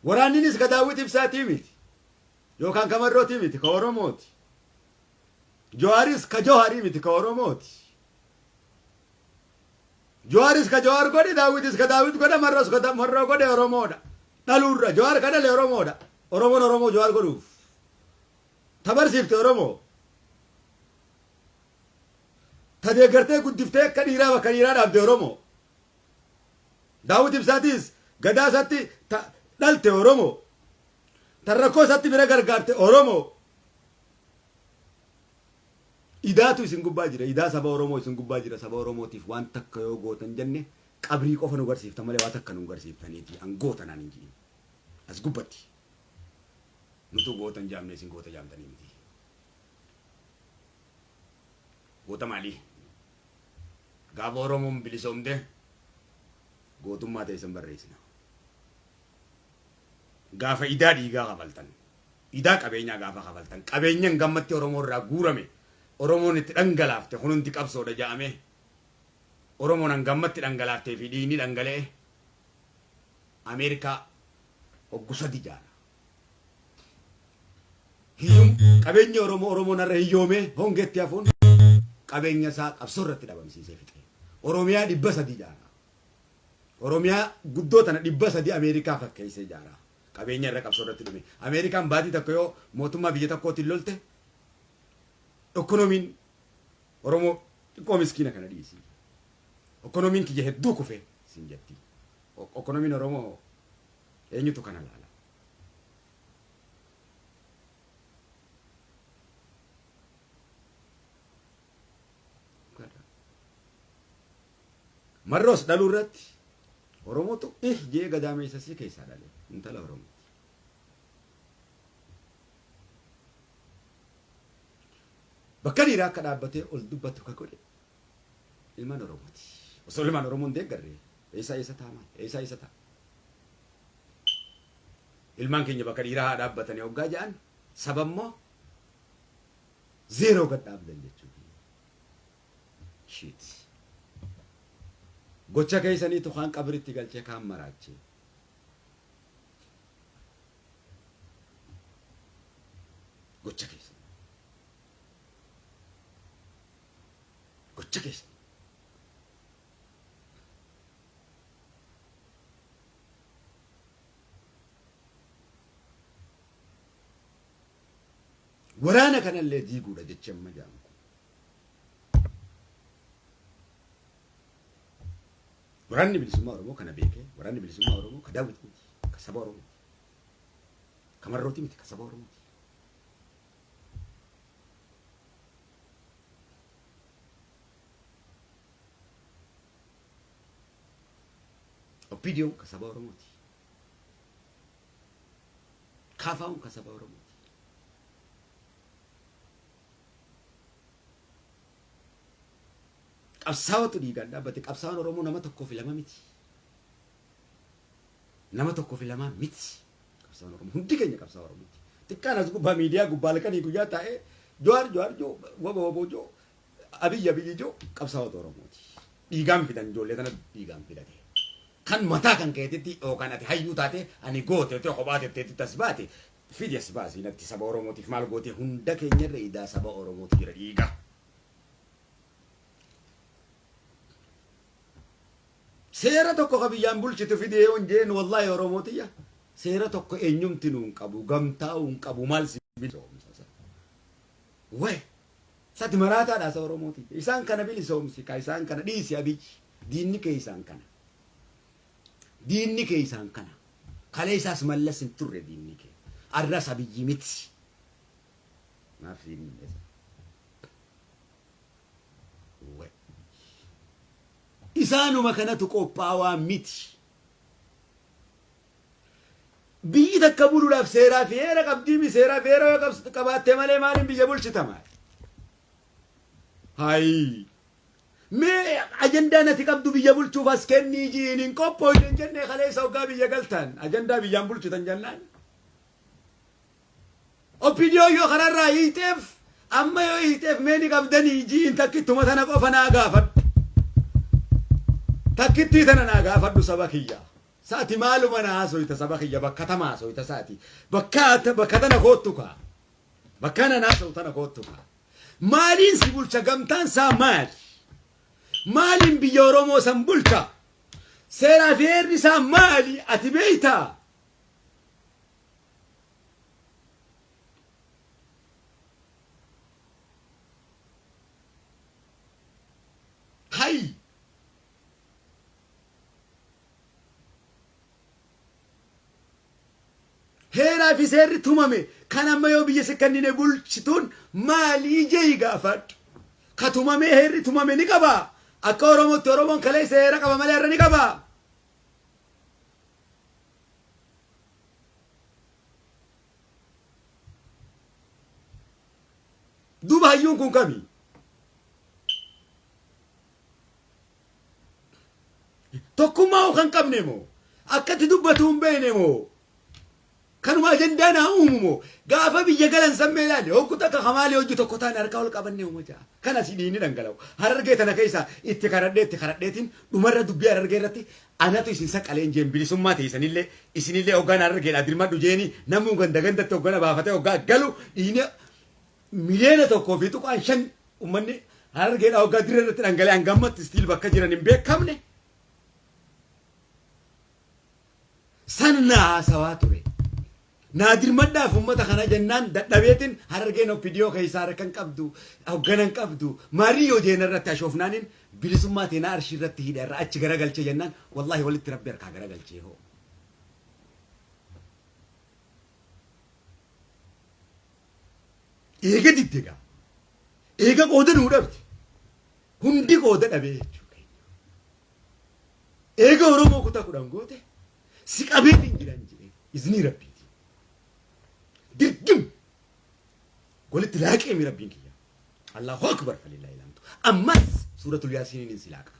Waraanninis ka Daawwit Ibsaatii miti. Yookaan ka Marrootii miti, ka Oromooti. Jawaaris ka Jawaarii miti, ka Oromooti. Jawaaris ka Jawaar godhe, Daawwitis ka Daawwit godhe, Marroos ka Marroo godhe Oromoodha. Dhaluurra Jawaar ka dhale Oromoodha. Oromoon Oromoo Jawaar godhuuf. Ta barsiifte Oromoo. Ta deeggartee guddiftee akka dhiiraa bakka dhiiraa dhaabde Oromoo. Daawwit Ibsaatis gadaa isaatti ta dhalte Oromoo. Ta rakkoo isaatti bira gargaarte Oromoo. Idaatu isin gubbaa jira. Idaa saba Oromoo isin gubbaa jira. Saba Oromootiif waan takka yoo gootan jenne qabrii qofa nu garsiiftan malee waa takka nu garsiiftaniiti. An goota naan hin ji'in. As gubbatti. Nutu gootan jaamne isin goota jaamtanii miti. Goota maalii? Gaafa Oromoon bilisoomte gootummaa teessan barreessina. Gaafa idaa dhiigaa kafaltan, idaa qabeenyaa gaafa kafaltan, qabeenyan gammatti Oromoo irraa guurame, Oromoon itti dhangalaafte kun hundi qabsoodha ja'ame, Oromoon hangammatti dhangalaaftee fi dhiigni dhangala'e Ameerikaa hoggu sadi jaara. Hiyyum qabeenyi Oromoo Oromoon har'a hiyyoomee hongeetti hafuun qabeenya isaa qabsoo irratti dhabamsiisee fixe. Oromiyaa 300 jaara. Oromiyaa guddoo tana 300 Ameerikaa fakkeessee jaara. Qabeenya irra qabsoo irratti dhume. Ameerikaan baatii tokko yoo mootummaa biyya tokkootiin lolte ekonomiin Oromoo xiqqoo miskiina kana dhiisi. Ekonomiin kiyya hedduu kufe siin jetti. Ekonomiin Oromoo eenyutu kana laala? Marroos dhaluu irratti Oromootu ih jee gadaameessa sii keessaa dhale intala Oromooti. Bakka dhiiraa akka dhaabbatee ol dubbatu ka godhe ilmaan Oromooti. Osoo ilmaan Oromoo hin deeggarre eessaa eessa ta'a maal? Eessaa eessa ta'a? Ilmaan keenya bakka dhiiraa haa dhaabbatanii hoggaa ja'an saba immoo zeeroo gad dhaabdan jechuudha. Shit. Gocha keessaniitu kaan qabritti galchee kaan maraachee. Gocha keessan. Gocha keessan. Waraana kanallee diiguudha jechi amma jedhamu kun. Waraanni bilisummaa Oromoo kana beekee waraanni bilisummaa Oromoo ka Daawwit miti, ka saba Oromooti. Ka Marrooti miti, ka saba Oromooti. OPDOn ka saba Oromooti. KFOn ka saba Oromooti. Qabsaa'otu dhiigaan dhaabbate. Qabsaa'oon Oromoo nama tokkoo fi lama miti. Nama tokkoo fi lamaa miti. Qabsaa'oon Oromoo hundi keenya qabsaa'oo Oromooti. Xiqqaan as gubbaa miidiyaa gubbaa halkanii guyyaa taa'ee Jawaar Jawaar joo wabo wabo joo Abiyyi Abiyyi joo qabsaa'ota Oromooti. Dhiigaan fidan ijoollee tana dhiigaan fidate. Kan mataa kan keetitti yookaan ati hayyuu taate ani goote jettee kophaa tetteetti as baate fidi as baasii natti saba Oromootiif maal goote hunda keenyarra idaa saba Oromootu jira dhiiga. Seera tokko ka biyyaan bulchitu fidee yoon jeen wallaahi Oromoo tiyya seera tokko eenyumti nuun qabu gamtaa'uu hin qabu maal si bilisoomsa. Way sati maraataadha sa Oromoo tiyya isaan kana bilisoomsi ka isaan kana dhiisi Abiyyi diinni kee isaan kana diinni kee isaan kana kalee isaas Mallas hin turre diinni kee arras Abiyyi miti maaf siin mul'isa. Way. Isaanuma kanatu qophaawaa miti. Biyyi takka buluudhaaf seeraa fi heera qabdiimi seeraa fi heera yoo qabaatte malee maaliin biyya bulchita maal? Hayi. Mee ajandaan ati qabdu biyya bulchuuf as kennii ji'iin hin qophooyne hin jennee kaleessa hoggaa biyya galtan ajandaa biyyaan bulchitan jennaan. OPDO yoo kanarraa hiiteef amma yoo hiiteef mee ni qabdanii ji'iin takkittuma tana qofa naa gaafadhu. Takkittii tana naa gaafadhu saba kiyya. Saati maaluma na haasoyta saba kiyya bakka tama haasoyta saati. Bakka bakka tana koottu kaa. Bakka na haasa'u tana koottu kaa. Maaliin si bulcha gamtaan isaa maali? Maaliin biyya Oromoo san bulcha? Seeraa fi heerri isaa maali? Ati beeytaa? Hay! Heeraa fi seerri tumame kan amma yoo biyya si kennine bulchituun maalii jehi gaafadhu. Ka tumamee heerri tumame ni qaba. Akka Oromootti Oromoon kaleessa heera qaba malee har'a ni qaba. Duuba hayyuun kun kami? Tokkummaa kan qabne moo? Akkatti dubbatu hin beekne moo? Kanuma ajandaa naa uumu moo? Gaafa biyya galan sammee ilaali. Hoggu takka kamaalii hojii tokko taane harka ol qabannee uuma ja'a. Kana si dhiinni dhangala'u. Harargee tana keessa itti karadhee itti karadheetiin dhumarra dubbii harargee irratti anatu isin saqaleen jeen bilisummaa teessanillee isinillee hoggaan harargeedhaa dirmadhu jeeni namuu ganda gandatti hoggana baafatee hoggaa galu dhiinni 1.5 miliyoona uummanni harargeedhaa hoggaa dirree irratti dhangala'e hanga ammatti still bakka jiran hin beekamne. San na haasawaa ture. Naa dirmadhaaf uummata kana jennaan dadhabeetiin harargeen OPDO keessaa harka hin qabdu, hoggana hin qabdu, marii yoo jeena irratti ashoofnaaniin bilisummaa teenaa arshii irratti hidha irra achi garagalchee jennaan wallaahi walitti rabbi harkaa garagalchee hoo. Eega didde gaa. Eega qooda nuu dhabde. Hundi qooda dhabee jechuudha. Eega Oromoo kutaa 10 goote si qabeen hin jiran jedhee iznii rabbiiti. Dirgim walitti laaqeemi rabbiin kiyya. Allahu akbar falillaahi alhamdu. Ammas suuratul yaasiiniin si laaqa.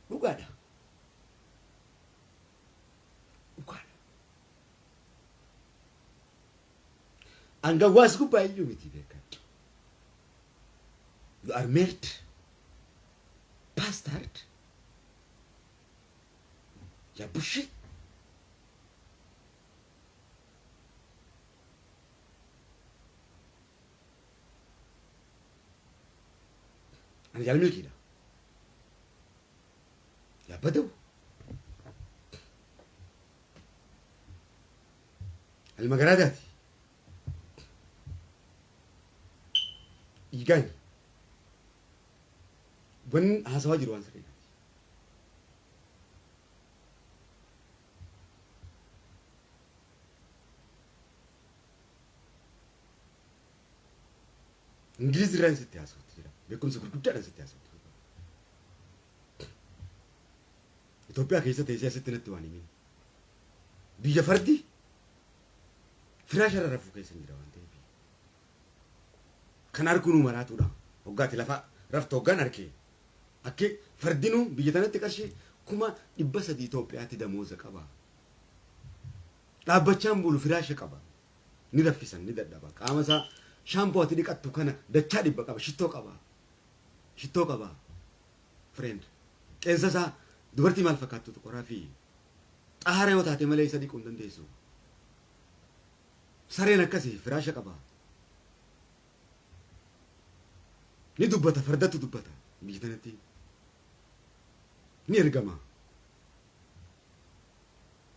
Dhugaadha. Dhugaadha. Angawwaas gubbaa iyyuu miti beekadhu. You are made bastard. Yaa bushii. Ani jaal milkiidha. Yaa badawu. Ilma garaadaati. Dhiigaani. Wanni haasawaa jiru waan sirriidha. Ingiliz irraan sitti haasawatti jira. Beekumsa gurguddaadhaan sitti haasawatti jira. Itoophiyaa keessa teessee asitti natti waan himin. Biyya fardi firaasha irra rafuu keessa hin jira waan ta'eef. Kan arguu maraatuudha. Hoggaati lafa raftu hoggaan arkee. Akki fardinuu biyya tanatti qarshii 300,000 Itoophiyaatti damooza qaba. Dhaabbachaan bulu firaasha qaba. Ni raffisan ni dadhaba. Qaama isaa shaampoo ati dhiqattu kana dachaa 100 qaba. Shittoo qaba. Shittoo qaba. Friend. Qeensa isaa dubartii maal fakkaattutu qoraa fi xaara yoo taate malee isa dhiquu hin dandeessu. Sareen akkasii firaasha qaba. Ni dubbata fardatu dubbata biyya tanatti. Ni ergama.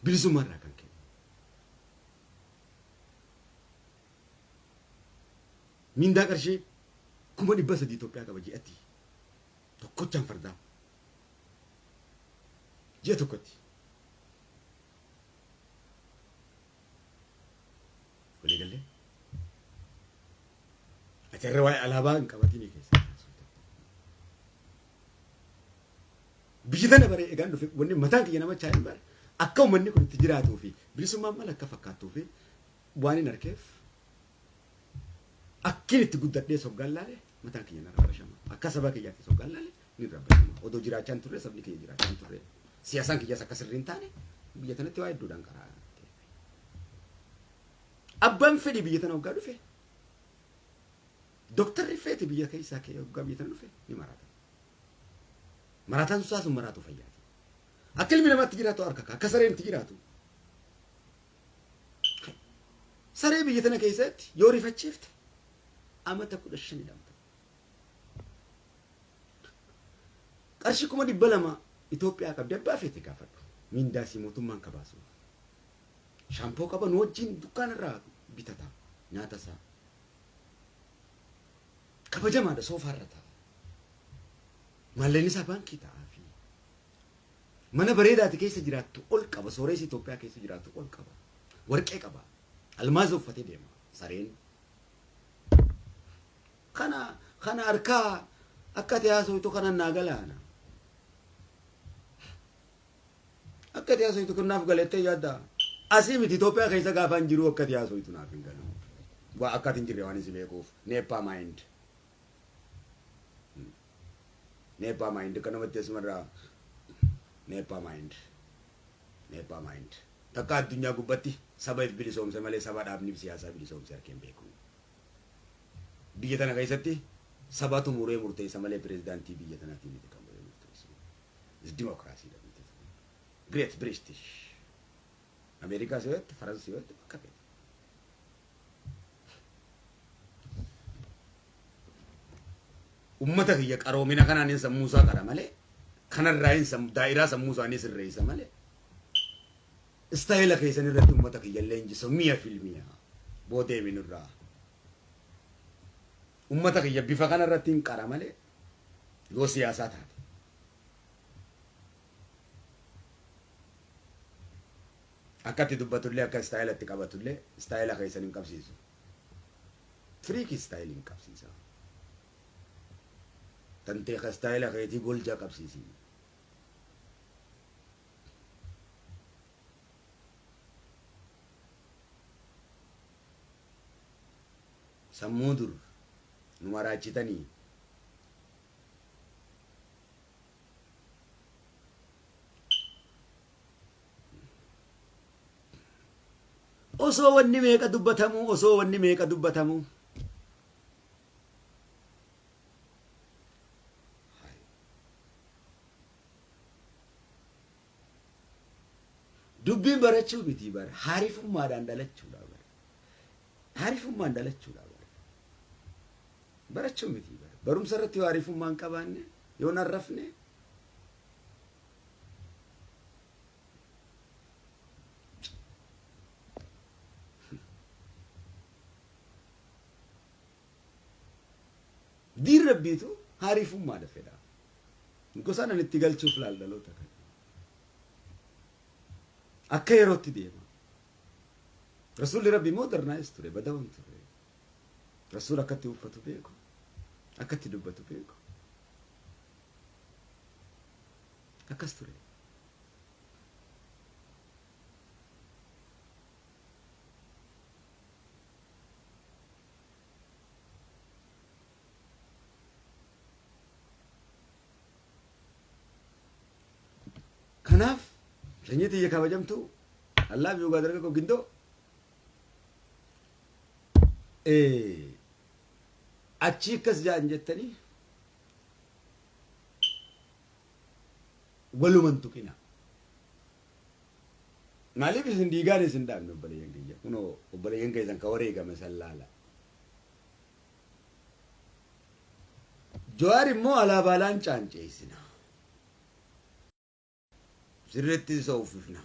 Bilisummaa irraa kan ka'e. Mindaa qarshii 300,000 Itoophiyaa qaba ji'atti. Tokkochaan fardaa. Ji'a tokkotti. Walii galee. Ati irra waa'ee alaabaa hin qabatinii keessa. Biyya tana baree egaan dhufe wanni mataan kiyya nama chaa'in bare akka uummanni kun itti jiraatuu fi bilisummaan maal akka fakkaattuu fi waan hin arkeef akkin itti guddadhee soggaan laale mataan kiyya na rabbashama. Akka saba kiyyaatti soggaan laale ni rabbashama. Odoo jiraachaa hin turre sabni kiyya jiraachaa hin turre. Siyaasaan kiyyas akka sirrii hin taane biyya tanatti waa hedduudhaan karaa. Abbaan fedhi biyya tana hoggaa dhufe, doktarri feete biyya keessaa kee hoggaa biyya tana dhufe ni maraata. Maraataan sun sun maraatu fayyaati. Akka ilmi namaatti jiraatu harka akka sareen itti jiraatu. Saree biyya tana keessatti yoo rifachiifte amata 15 hidhamta. Qarshii 200,000 Itoophiyaa qabdi abbaa feete gaafadhu. Mindaasii mootummaan kabaasuuf. Shaampoo qaban wajjin dukkaana irraa bitata nyaata isaa. Kabajamaadha, soofaarra ta'a. Maallaqni isaa baankii ta'aa fi mana bareedaati keessa jiraattu ol qaba. Sooressi Itoophiyaa keessa jiraattu ol qaba. Warqee qaba. Almaaza uffatee deema sareen. Kana harkaa akka ati haasoftu kana naa galaana. Akka ati haasoftu kun naaf galettee yaadda. Asii miti, Itoophiyaa keessa gaafa hin jiru akka ati haasoftu naaf hin galu. Waa akka ati hin jirre waan isin beekuuf. Neeppaa mind. Neeppaa mind akka namatti asumarraa neeppaa mind. Neeppaa mind. Takka addunyaa gubbatti saba if bilisoomse malee saba dhaabni siyaasaa bilisoomse harkeen beeku. Biyya tana keessatti sabatu muree murteessa malee pireezidaantii biyya tanaatii miti kan muree murteessu. Dimokiraasiidha biyyi tun. Great British. Ameerikaa si ho'ette, Faransi ho'ette, bakka feete. Ummata kiyya qaroomina kanaan hin sammuu isaa qara malee, kanarraa hin daa'iraa sammuu isaanii sirreessa malee. Istaayila keessan irratti ummata kiyya leenjisu mi'a filmiya boodee minurraa. Ummata kiyya bifa kana irratti hin qara malee yoo siyaasaa taate. Akka itti dubbatullee, akka istaayila itti qabatullee, istaayila keessan hin qabsiisu. Tricky style hin qabsiisa. Tantee ka istaayila keetii golja qabsiisi. Sammuu dur nu maraachitanii. Osoo wanni meeqa dubbatamuu, osoo wanni meeqa dubbatamuu. Dubbiin barachuu miti bara, haarifummaadhaan dhalachuudha bara. Haarifummaan dhalachuudha bara. Barachuu miti bara. Barumsa irratti yoo haarifummaan hin qabaanne, yoo narrafne, diin rabbiitu haarifummaadha fedha. Gosaan ani itti galchuuf laal dhaloota kana. Akka yerootti deema. Rasuulli Rabbi modernize ture, badawan ture. Rasuul akkatti uffatu beeku, akkatti dubbatu beeku. Akkas ture. Kanaaf sanyii tiyya kabajamtu, Allah fi dhugaa dargaggoo gindoo achii akkas jedhan jettanii waluman tuqina. Maaliif isin diigaan isin dhaabne, obboleeyyan kiyya? Kunoo obboleeyyan keessan ka wareegame san laala. Jawaar immoo alaabaalaan caanceessina. Sirriitti isa uffifna.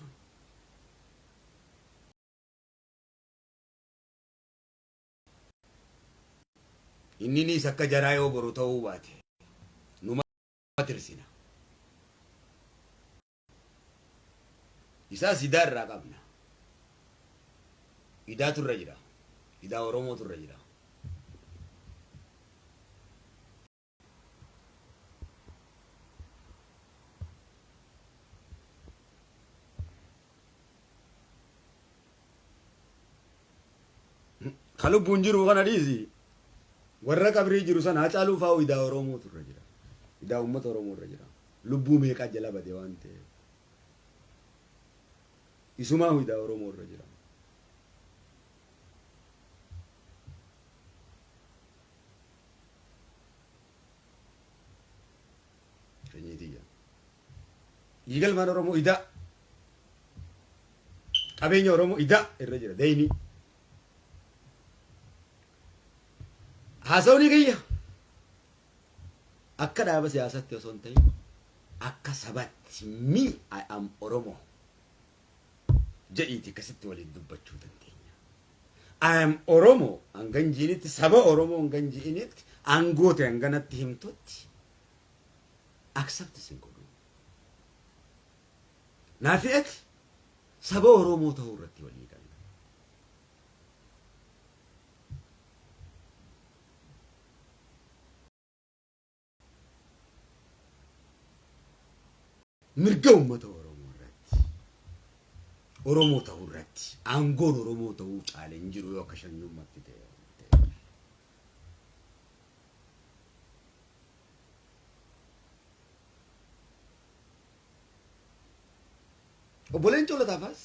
Inninis akka jaraa yoo boru ta'uu baate numa tirsina. Isaas idaa irraa qabna. Idaatu irra jira. Idaa Oromootu irra jira. Ka lubbuun jiru kana dhiisi. Warra qabrii jiru sana, Hacaaluu fa'aa, idaa Oromootu irra jira. Idaa uummata Oromoo irra jira. Lubbuu meeqaa jala bade waan ta'eef. Isumaa idaa Oromoo irra jira. Sanyii. Dhiigalmaan Oromoo idaa. Qabeenya Oromoo idaa irra jira. Dayni. Haasawni kiyya akka dhaaba siyaasatti osoo hin ta'in akka sabatti, me, I am Oromo jedhiiti akkasitti waliin dubbachuu dandeenya. I am Oromo hangan jiinitti, saba Oromoo hangan jiinitti, aangoote hanganatti himtutti accept sin godhu. Naafi ati saba Oromoo ta'uu irratti walii galla. Mirga uummata Oromoo irratti, Oromoo ta'uu irratti, aangoon Oromoo ta'uu caale hin jiru yoo akka shanyummaatti ta'e. Obbo Leencoo Lataafaas,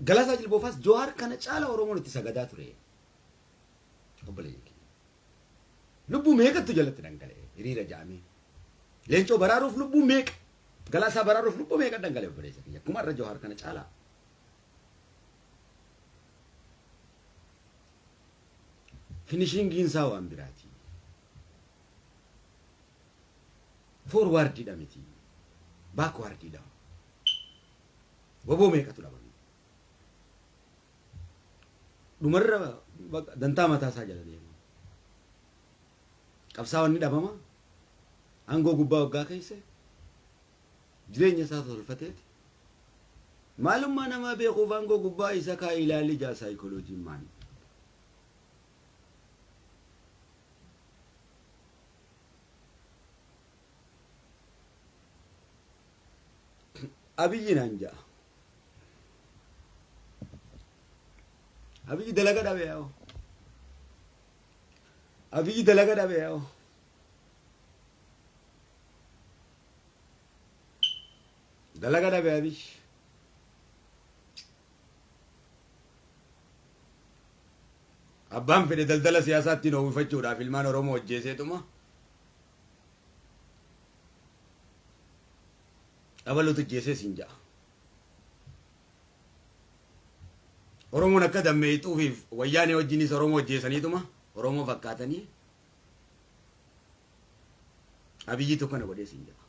Galaasaa Jilboofaas, Jawaar kana caala Oromoon itti sagadaa ture. Obboleeyyan keenya. Lubbuu meeqattu jalatti dhangala'e hiriira ja'amee. Leencoo baraaruuf lubbuu meeqa? Galaasaa baraaruuf lubbuu meeqa dhangala'e, obboleessa kiyya? Akkuma irra Jawaar kana caalaa. Finishingiin isaa waan biraati. Forwardiidha miti. Backwardiidha. Waboo meeqatu dhabame? Dhumarra dantaa mataa isaa jala deema. Qabsaa'onni dhabama. Aangoo gubbaa waggaa keessa jireenya isaa tolfateeti. Maalummaa namaa beekuuf aangoo gubbaa isa kaa ilaalli jaa saayikolojiin maali? Abiyyi naan ja'a. Abiyyi dalaga dhabe yaa'u. Abiyyi dalaga dhabe yaa'u. Dalaga dhabe Abiyyi. Abbaan fedhe daldala siyaasaa ittiin oomishachuudhaaf ilmaan Oromoo hojjeeseetuma dhabaluutu hojjeesee siin ja'a. Oromoon akka dammeeyxuufiif wayyaanee wajjinis Oromoo hojjeesaniituma Oromoo fakkaatanii Abiyyitu kana godhee siin ja'a.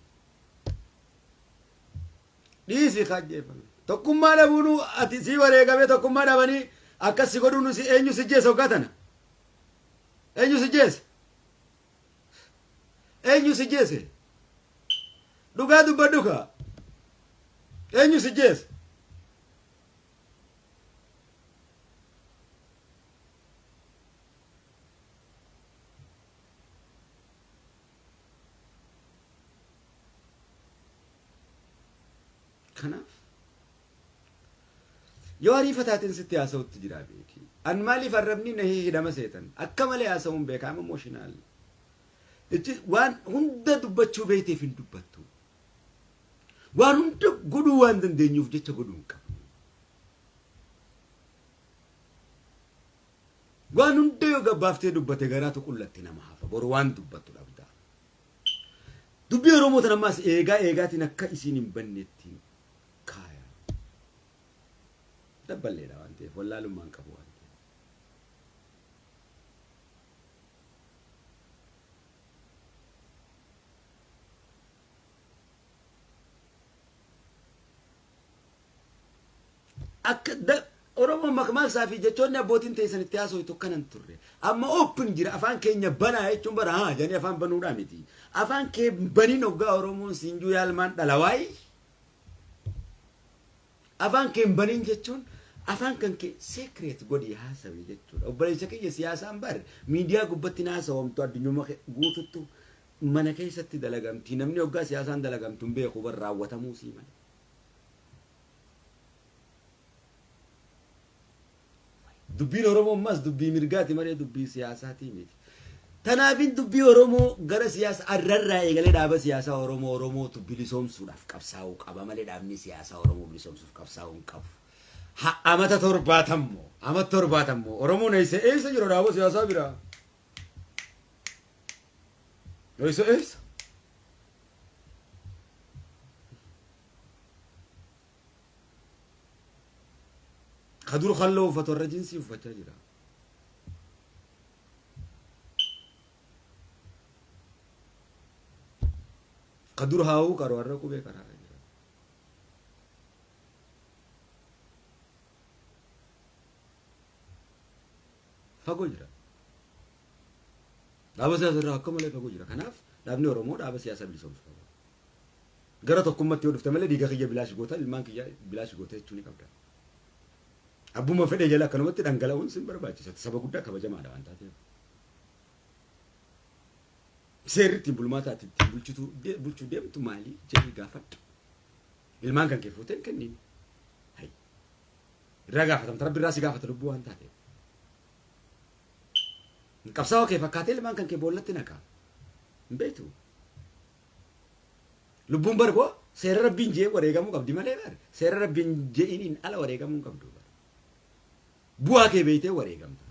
Dhiisi kaajjeeffame. Tokkummaa dhabuun ati sii wareegame, tokkummaa dhabanii akkas si godhuun si eenyu si jeessa waggaa tana? Eenyu si jeessa? Eenyu si jeesse? Dhugaa dubbadhu kaa. Eenyu si jeessa? Kanaaf yoo ariifataatiin sitti haasa'utti jira beeki. An maaliif arrabni na hidhama seetan? Akka malee haasa'uun beeka, I'm emotional. Ichi waan hunda dubbachuu beekteef hin dubbattu. Waan hunda godhuu waan dandeenyuuf jecha godhuu hin qabnu. Waan hunda yoo gabbaaftee dubbate garaatu qullatti nama hafa. Boru waan dubbattu dhabda. Dubbii Oromoo tan ammaas eegaa eegaatiin akka isiin hin bannetti kaaya. Dabballeedha waan ta'eef, wallaalummaan qabu waan ta'eef. Akka Oromoon makmaaksaa fi jechoonni abbootiin teessan itti haasoftu kanan turre. Amma open jira, afaan keenya banaa jechuun bara haa jedhanii afaan banuudhaa miti. Afaan kee baniin hoggaa Oromoon siinjuu yaalmaan dhalawaayii. Afaan kee hin baniin jechuun afaan kan kee secret godhii haasawi jechuudha. Obboleessa kiyya, siyaasaan bar miidiyaa gubbatti haasawamtu addunyuma guututtu mana keessatti dalagamti. Namni hoggaa siyaasaan dalagamtu hin beeku bar raawwatamuu sii malee. Dubbiin Oromoo ammas dubbii mirgaati malee dubbii siyaasaatii miti. Tanaafin dubbii Oromoo gara siyaasa arrarraa eegalee dhaaba siyaasaa Oromoo Oromootu bilisoomsuudhaaf qabsaa'uu qaba malee dhaabni siyaasaa Oromoo bilisoomsuuf qabsaa'uu hin qabu. Amata 70 amata 70 Oromoon eessa eessa jira dhaaba siyaasaa biraa? Eessa eessa? Ka dur kalloo uffatu har'a jinsii uffachaa jira. Ka dur haawuu qaru har'a qubee qaraa jira. Fagoo jira. Dhaaba siyaasaa irraa akka malee fagoo jira. Kanaaf dhaabni Oromoo dhaaba siyaasaa bilisoomsu qaba. Gara tokkummatti yoo dhufte malee dhiiga kiyya bilaash goota, ilmaan kiyya bilaash goota jechuu ni qabda. Abbuma fedhe jala akkanumatti dhangala'uun sin barbaachisa. Saba guddaa kabajamaadha waan taateef. Seerri ittiin bulmaata ati ittiin bulchitu bulchuu deemtu maali jedhii gaafadhu. Ilmaan kan kee fuutee hin kenniin. Hay. Irraa gaafatamta, rabbi irraa si gaafata lubbuu waan taateef. Qabsaa'oo kee fakkaatee ilmaan kan kee boollatti naqa. Hin beektu. Lubbuun bar koo seera rabbiin jee wareegamuu qabdi malee bar seera rabbiin je'iniin ala wareegamuu hin qabdu bar. Bu'aa kee beektee wareegamta.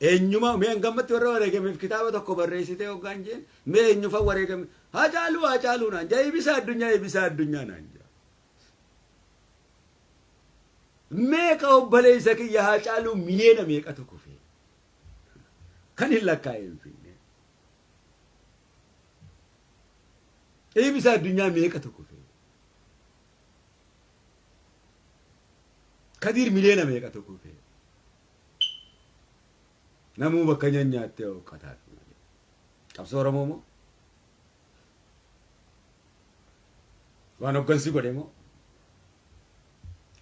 Eenyuma mee hangammatti warra wareegameef kitaaba tokko barreessitee hoggaan jeen mee eenyufa wareegame Hacaaluu Hacaaluu naan jaa, Ibisaa Addunyaa Ibisaa Addunyaa naan jaa. Meeqa obboleessa kiyya Hacaaluu miliyoona meeqatu kufe kan hin lakkaa'e hin finne. Ibisaa Addunyaa meeqatu kufe. Kadiir miliyoona meeqatu kufe. Namuu bakka nyanyaattee hooqqataati malee. Qabsoo Oromoo moo? Waan hoggansi godhe moo?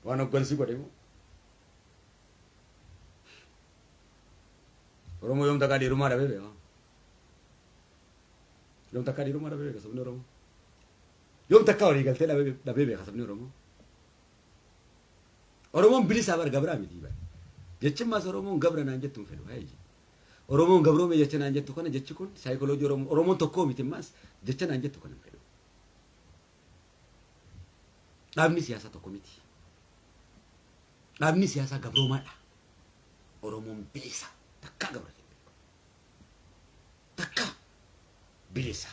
Waan hoggansi godhe moo? Oromoo yoom takkaa dhiirummaa dhabee beeka? Yoom takkaa dhiirummaa dhabee beeka sabni Oromoo? Yoom takkaa walii galtee dhabee beeka sabni Oromoo? Oromoon bilisaa bar, gabraa miti bar. Jechimmaas Oromoon gabra naan jettu hin fedhu. Hayi. Oromoon gabroome jecha naan jettu kana, jechi kun saayikooloojii Oromoo, Oromoon tokkoo miti ammaas jecha naan jettu kana hin fedhu. Dhaabni siyaasaa tokko miti. Dhaabni siyaasaa gabroomaadha. Oromoon bilisa. Takkaa gabra hin beeku. Takkaa bilisa.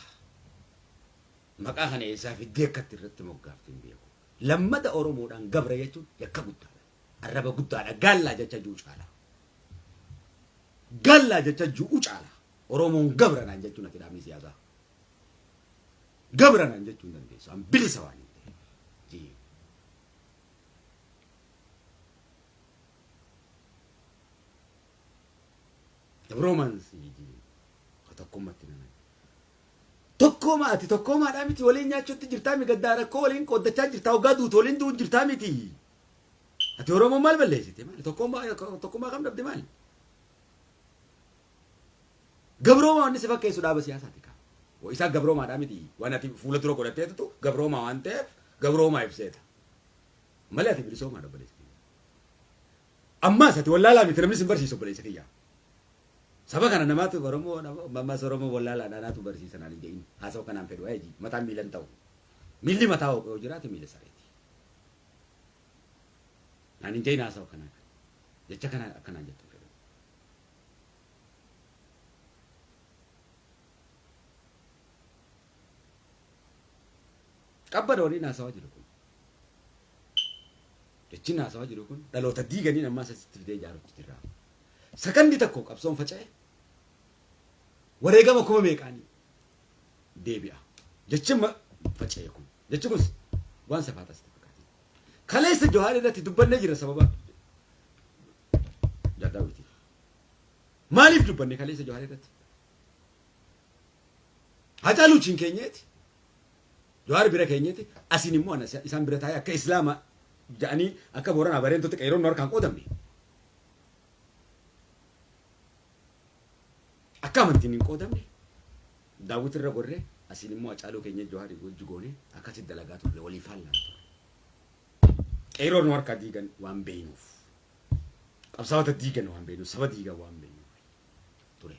Maqaa kana eessaa fiddee akkatti irratti moggaafte hin beeku. Lammata Oromoodhaan gabra jechuun yakka guddaadha. Arraba guddaadha. Gaallaa jecha ji'u caala. Gaallaa jecha ji'u caala. Oromoon gabra naan jechuun ati dhaabni siyaasaa. Gabra naan jechuu hin dandeessu. An bilisa waan hin ta'eef. Jee. Gabroomansi jee. Ka tokkummatti nama. Tokkooma ati tokkoomaadhaa miti, waliin nyaachuutti jirtaa mi, gaddaa rakkoo waliin qooddachaa jirtaa, hoggaa duutu waliin du'u jirtaa miti. Ati Oromoon maal balleessite maali? Tokkummaa tokkummaa kam dhabde maali? Gabroomaa wanni si fakkeessu dhaaba siyaasaati kaa. Isaa gabroomaadhaa miti, waan ati fuula dura godhatteetutu gabroomaa waan ta'eef gabroomaa ibseeta. Malee ati bilisoomaadha, obboleessa kiyya. Ammaas ati wallaalaa miti, namni sin barsiisu, obboleessa kiyya. Saba kana namaatu Oromoo ammas Oromoo wallaalaadha anaatu barsiisa naan hin jedhin, haasawa kanaan fedhu hayi mataan miilan ta'u. Miilli mataa hooqe yoo jiraate miila sareeti. Naan hin jedhin haasawa kanaan. Jecha kana akkanaan jettu fedhu. Qabbada waliin haasawaa jiru kun. Jechi haasawaa jiru kun dhaloota diiganiin ammaas asitti fidee ijaarutti jirra. Sakandi tokko qabsoon faca'e wareegama kuma meeqaanii deebi'a. Jechi faca'e kun. Jechi kun waan safaataa sitti fakkaate. Kaleessa Johaar irratti dubbannee jira sababa Daawwiti. Maaliif dubbanne kaleessa Johaar irratti? Hacaaluu cin keenyeeti. Jawaar bira keenyeeti. Asiin immoo ana isaan bira taa'ee akka Islaama jedhanii akka Booranaa Bareentotti qeeroon nu harkaan qoodamne. Akka amantiin hin qoodamne Daawwit irra gorree asiin immoo Hacaaluu keenya Jawaarii wajji goonee akkasitti dalagaa turre, walii faallaan turre. Qeeroo nu harkaa diigan waan beeynuuf. Qabsaa'ota diigan waan beeynuuf, saba diigan waan beeynuuf ture.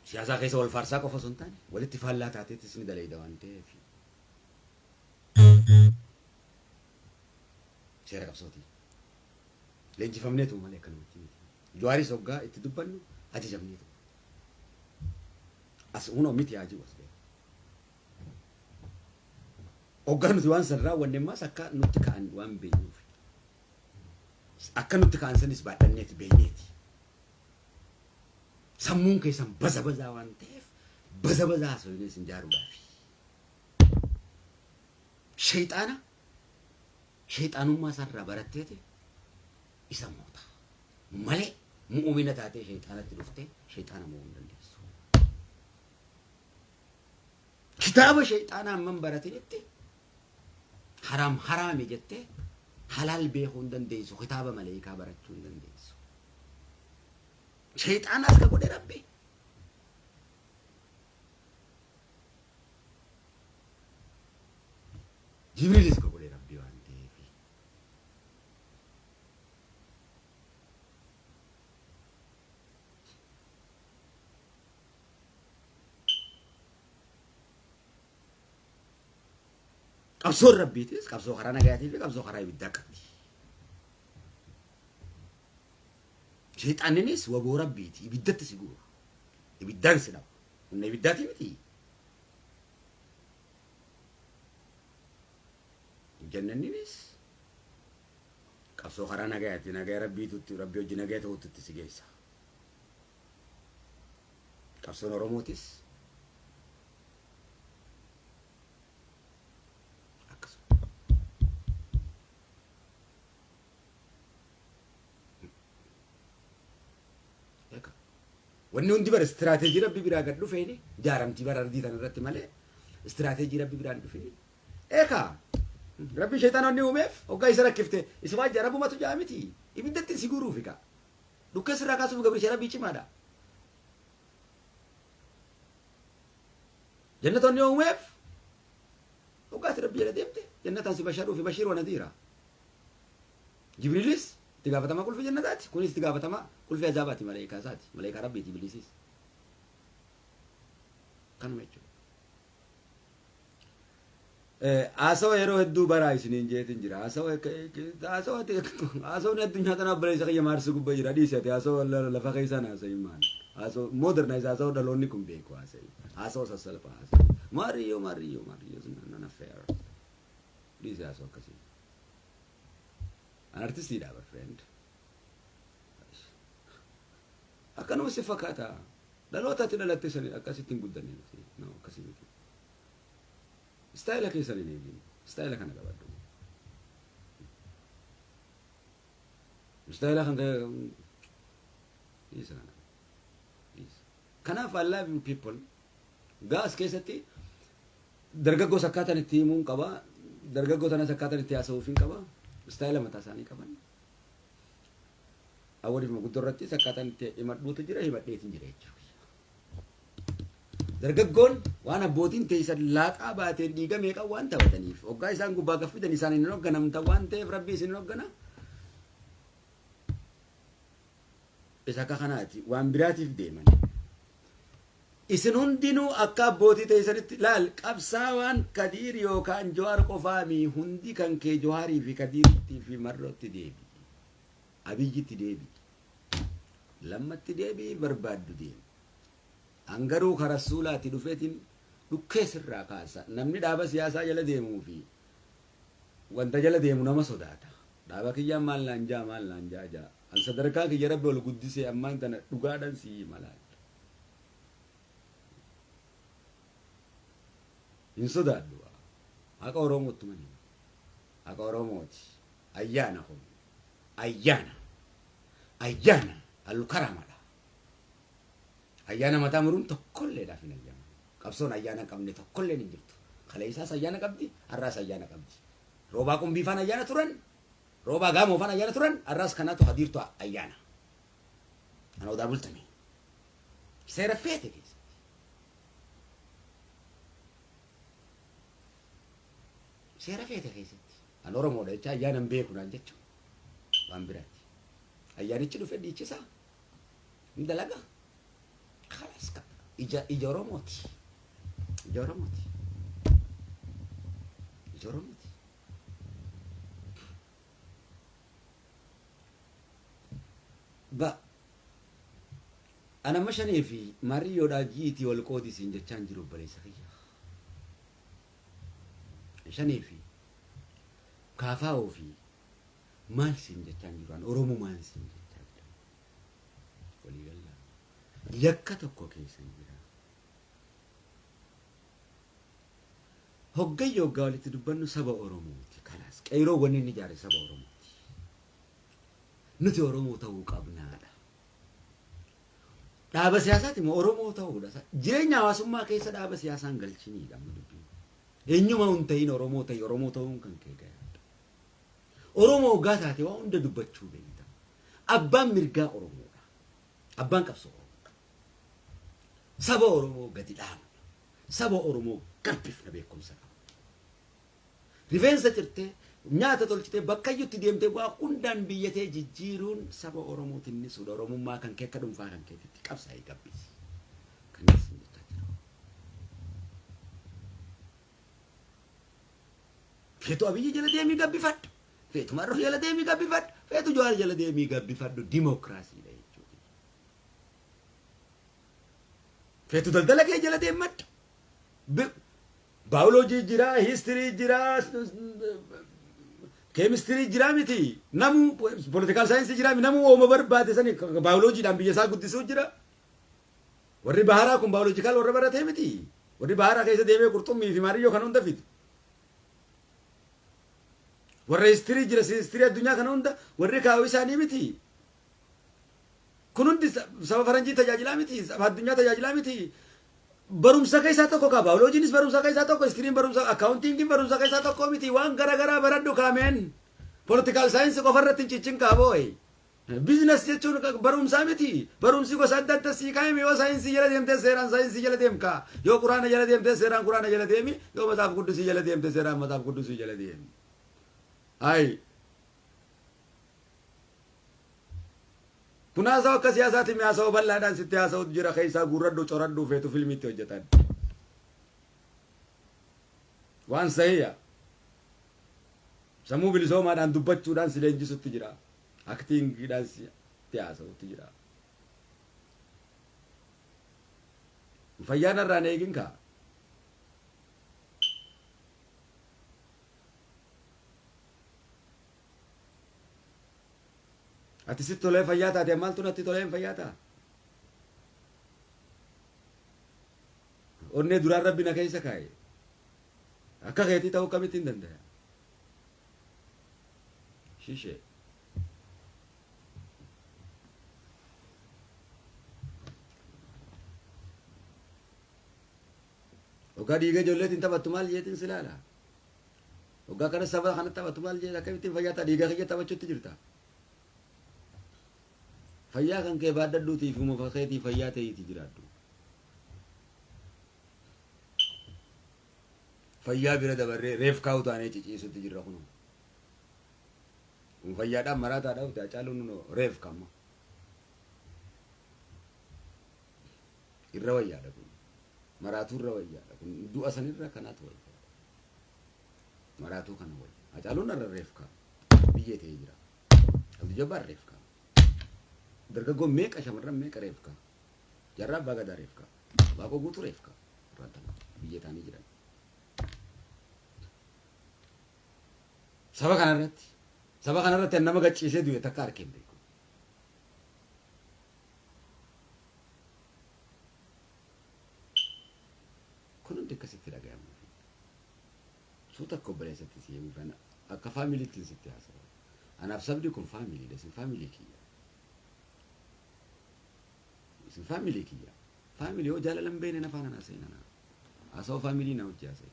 Siyaasaa keessa wal faarsaa qofa osoo hin taane walitti faallaa taateettis ni dalayda waan ta'eef. Seera qabsooti. Leenjifamneetu malee akkanumatti miti. Jawaaris hoggaa itti dubbannu ajajamneetu. As hunoo miti haa jiru as ga'e. Hoggaa nuti waan san raawwanne ammaas akka nutti ka'an waan beeknuuf. Akka nutti ka'an sanis baadhanneeti beekneeti. Sammuun keessan baza bazaa waan ta'eef baza bazaa haasofnee isin jaaruudhaafi. Shayxaana shayxaanummaa isaarraa baratteeti isa moota. Malee mu'umina taatee shayxaanatti dhuftee shayxaana mo'uu hin dandeessu. Kitaaba shayxaanaa amman baratinitti haraam haraami jettee halaal beekuu hin dandeessu. Kitaaba maleekaa barachuu hin dandeessu. Shayxaanaas ka godhe Rabbi. Jibriilis ka godhe Rabbi waan ta'eef. Qabsoon Rabbiitis qabsoo karaa nagayaatii fi qabsoo karaa ibiddaa qabdi. Sheexaanninis waboo Rabbiiti. Ibiddatti si guura. Ibiddaan si dhawa. Humna ibiddaatii miti. Jannanninis qabsoo karaa nagayaati. Nagaya Rabbiitutti Rabbi hojii nagaya ta'utti si geessa. Qabsoon Oromootis akkasuma. Egaa wanni hundi bara istiraateejii Rabbi biraa gad dhufeeni jaaramtii bara ardii tana irratti malee istiraateejii Rabbi biraan dhufini. Eekaa Rabbi shayxaana wanni uumeef hoggaa isa rakkifte isumaa jaa Rabbumatu jaa miti ibiddatti si guuruufi kaa. Dhukkee sirraa kaasuuf gabricha Rabbii cimaadha. Jannata wanni uumeef hoggaati Rabbi jala deemte jannataan si basharuufi bashiir wa nadiira. Jibriilis itti gaafatamaa qulfii jannataati. Kunis itti gaafatamaa qulfii azaabaati maleekaa isaati. Maleekaa Rabbiiti Ibliisis. Kanuma jechuudha. Haasawa yeroo hedduu baraa isiniin jeetin jira. Haasawa haasawa haasawni addunyaa tanaaf obboleessa kiyya maarsi gubba jira. Dhiisi ati haasawa lafa keessaan haasa'i maal. Haasawa modernize haasawa dhaloonni kun beeku haasa'i. Haasawa sassalphaa haasa'i. Maariyyoo maariyyoo maariyyoo is not fair. Dhiisi haasawa akkasii. An artistiidha bar friend. Akkanuma si fakkaata. Dhaloota ati dhalatte sani akkasitti hin guddanne nuti. No, akkasii miti. Istaayila keessan hin eegin. Istaayila kana qabadhu. Istaayila kan dhiisa kana. Dhiisa. Kanaaf I love you people. Gaas keessatti dargaggoos akkaataan itti himuun qaba. Dargaggoo tanas akkaataan itti haasa'uuf hin qaba. Istaayila mataa isaanii qaban. Awwaliif maguddoo irrattis akkaataan itti himadhuutu jira himadheetiin jira jechuudha. Dargaggoon waan abbootiin teessan laaqaa baateen dhiiga meeqan waan taphataniif hoggaa isaan gubbaa gaffidan isaan hin hogganamtan waan ta'eef Rabbi isin hin hoggana. Isa akka kanaati waan biraatiif deeman. Isin hundinuu akka abbootii teessanitti laal qabsaawaan Kadiir yookaan Jawaar qofaami hundi kan kee Jawaarii fi Kadiiritti fi Marrootti deebi'i. Abiyyitti deebi'i. Lammatti deebi'i barbaaddu deemi. An garuu ka Rasuulaati dhufeetiin dhukkee sirraa kaasa. Namni dhaaba siyaasaa jala deemuu fi wanta jala deemu nama sodaata. Dhaaba kiyyaan maal naan jaa maal naan jaa jaa. An sadarkaa kiyya Rabbi ol guddisee ammaan tana dhugaadhaan sii hima laal. Hin sodaadhu. Haqa Oromootti man hima. Haqa Oromooti. Ayyaana kun. Ayyaana. Ayyaana. Alkaramadha. Ayyaana mataa muruun tokkolleedhaaf hin ayyaamamu. Qabsoon ayyaana hin qabne tokkolleen hin jirtu. Kaleessaas ayyaana qabdi, har'aas ayyaana qabdi. Roobaa qumbiifaan ayyaana turan, roobaa gaamoofaan ayyaana turan, har'aas kanaatu hadiirtu ayyaana. Ana odaa bultame. Seera feete keessatti. Seera feete keessatti. An Oromoodha jecha ayyaana hin beeku naan jechuun waan biraati. Ayyaanichi dhufe dhiichisaa. Hin dalagaa. Khalas qaba. Ija Oromooti. Ija Oromooti. Ija Oromooti. Ba anamma shanee fi maariyyoodhaa jiitii wal qoodisiin jechaan jiru obboleessa kiyya. Shanee fi kaafaa'oo fi maal siin jechaan jiru an Oromumaan siin jechaa jira. Walii gallaa. Yakka tokko keessa hin jira. Hoggayyo hoggaa walitti dubbannu saba Oromooti. Kalaas qeyroo wanni inni ijaare saba Oromooti. Nuti Oromoo ta'uu qabnaadha. Dhaaba siyaasaati immoo Oromoo ta'uudha. Jireenya hawaasummaa keessa dhaaba siyaasaan galchiniidha amma dubbiin. Eenyuma hin ta'in Oromoo ta'i, Oromoo ta'uun kan kee gahaadha. Oromoo hoggaa taate waa hunda dubbachuu beekta. Abbaan mirgaa Oromoodha. Abbaan qabsoo Oromoodha. Saba Oromoo gadi dhaabna. Saba Oromoo gabbifna beekumsa qaba. Rifeensa cirtee, nyaata tolchitee, bakka iyyutti deemtee waa hundaan biyyatee jijjiiruun saba Oromoo tinnisuudha. Oromummaa kan kee akka dhuunfaa kan keetitti qabsaa'ii gabbisi. Kanas hin jechaa jira. Feetu Abiyyi jala deemii gabbifadhu. Feetu Marroo jala deemii gabbifadhu. Feetu Jawaar jala deemii gabbifadhu. Dimookiraasiidha jechuudha. Feetu daldala kee jala deemmadhu. Baayoloojii jira, hiistirii jira, keemistirii jira miti. Namu political science jira, namu ooma barbaade sani baayoloojiidhaan biyya isaa guddisuu jira. Warri baharaa kun biological warra baratee miti. Warri baharaa keessa deemee qurxummii fi maariyyoo kan hunda fidu. Warra histirii jira, histirii addunyaa kana hunda warri kaa'u isaanii miti. Kun hundi saba faranjii tajaajilaa miti, saba addunyaa tajaajilaa miti. Barumsa keessaa tokko qaba. Baayoloojiinis barumsa keessaa tokko, histiriin barumsa, accountingiin barumsa keessaa tokko miti. Waan garaagaraa baradhu kaameen. Political science qofa irratti hin cichin kaabooyi. Business jechuun barumsaa miti. Barumsi gosa adda adda sii kaa'ime yoo saayinsii jala deemtee seeraan saayinsii jala deemka. Yoo quraana jala deemtee seeraan quraana jala deemi. Yoo matsaaf quddusii jala deemte seeraan matsaaf quddusii jala deemi. Ayi. Kun haasa'u akka siyaasaati mi haasa'u bal'aadhaan sitti haasa'utu jira keessaa guurradhu coradhu feetu filmiitti hojjetan. Waan sahiya. Sammuu bilisoomaadhaan dubbachuudhaan si leenjisutti jira. Actingiidhaan sitti haasa'utti jira. Fayyaan irraan eegin kaa. Ati sitti tolee fayyaa taate maaltu natti tolee hin fayyaa ta'a? Onnee duraan rabbi na keessa kaa'e. Akka keetii ta'uu akkamitti hin danda'a? Shishee. Hoggaa dhiiga ijoolleetiin taphattu maal jeetiin si ilaala? Hoggaa kana saba kana taphattu maal jeeta akkamittiin fayyaa ta'a dhiiga kiyya taphachuutti jirta? Fayyaa kan kee baadhadhuutii fi muka keetii fayyaa ta'iitii jiraadhu. Fayyaa bira dabarree reef kaa'u taanee ciciisutti jirra kunoo. Kun fayyaadhaan maraataadha uti Hacaaluun nunoo reef kamma. Irra wayyaadha kun. Maraatuu irra wayyaadha kun. Du'a sanirra kanaatu wayyaadha. Maraatuu kana wayya. Hacaaluun irra reef kaa. Biyyee ta'ee jira. Abdi Jabbaar reef kaa. Dargaggoon meeqa shamarran meeqa reef kaa. Jaarraa abbaa gadaa reef kaa. Waaqoo guutuu reef kaa. Irraan tana biyyee ta'anii jiran. Saba kanarratti saba kanarratti nama gacciisee du'e takka arkeen beeku. Kun hundi akkasitti dhaga'amu. Suuta akka obboleessatti si himuu kana akka familytti sitti haasawa. Anaaf sabni kun familydha. Isin family kiyya. Isin family kiyya. Family yoo jaalala hin beekne nafaan anaa seenana. Haasawaa family na hojii haasa'e.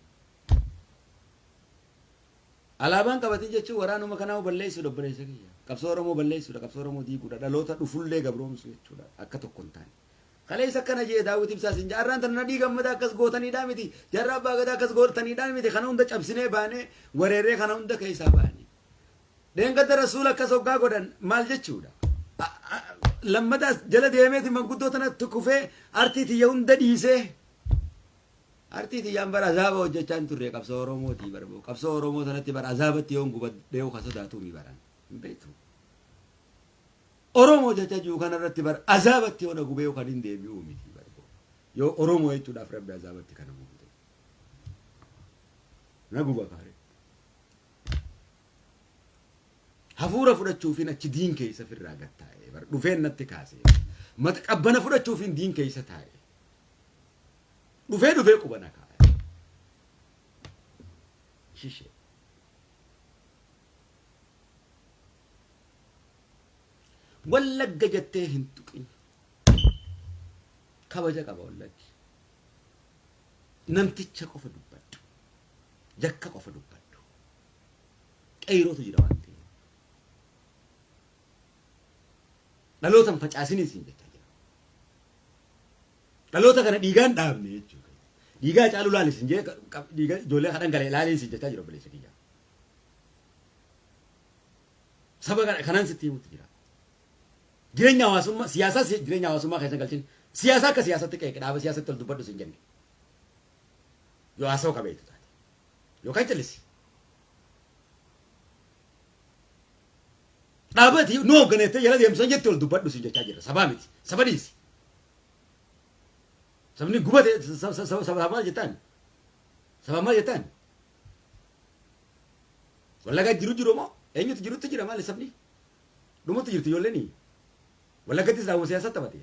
Alaabaan qabatin jechuun waraanuma kanaa balleessuudha obboleessa kiyya. Qabsoo Oromoo balleessuudha, qabsoo Oromoo diiguudha, dhaloota dhufullee gabroomsu jechuudha. Akka tokko hin taane. Kaleessa akkana jee Daawwit Ibsaa siin jaarraan tana nadhii gammadaa akkas gootaniidhaa miti. Jaarraa abbaa gadaa akkas gootaniidhaa miti. Kana hunda cabsinee baanee wareeree kana hunda keessaa baane. Dheengadda rasuula akkas hoggaa godhan maal jechuudha? Lammataas jala deemeeti manguddoo tanatti kufee artii tiyya hunda dhiisee, artii tiyyaan bara azaaba hojjechaa hin turre. Qabsoo Oromootii bara qabsoo Oromoo sanatti bara azaabatti yoon gubadhee ka sodaatu mi baran hin beektu. Oromoo jecha jiru kanarratti bara azaabatti yoo na gubee kan hin deebi'u miti bara, yoo Oromoo jechuudhaaf Rabbi azaabatti kana gubu na guba kaare. Hafuura fudhachuufin achi diin keessa firraa gad taa'e bara dhufeen natti kaase. Mata qabbana fudhachuufin diin keessa taa'e. Dhufee dhufee qubana kaa'e. Shishee. Wallagga jettee hin tuqin. Kabaja qaba Wallaggi. Namticha qofa dubbadhu. Jakka qofa dubbadhu. Qeyrootu jira waan ta'eef. Dhaloota hin facaasinii siin jechaa jira. Dhaloota kana dhiigaan dhaabne jechuudha. Dhiigaa caalu laali siin jee, dhiiga ijoollee kadhan galee laaliin siin jechaa jira, obboleessa kiyya. Saba kana kanaan sitti himutti jira. Jireenya hawaasummaa siyaasaa jireenya hawaasummaa keessa galchin, siyaasa akka siyaasatti qeeqe, dhaaba siyaasatti ol dubbadhu siin jenne. Yoo haasa'u qabeetu taate. Yookaan callisi. Dhaabati nu hoogganeettee jala deemsan jetti ol dubbadhu siin jechaa jira. Sabaa miti. Saba dhiisi. Sabni gubate saba maal jettaan? Saba maal jettaan? Wallaggaa jiru jiru moo eenyutu jirutti jira? Maali sabni? Dhumutti jirti ijoolleen. Wallaggattis dhaaba siyaasaa taphate.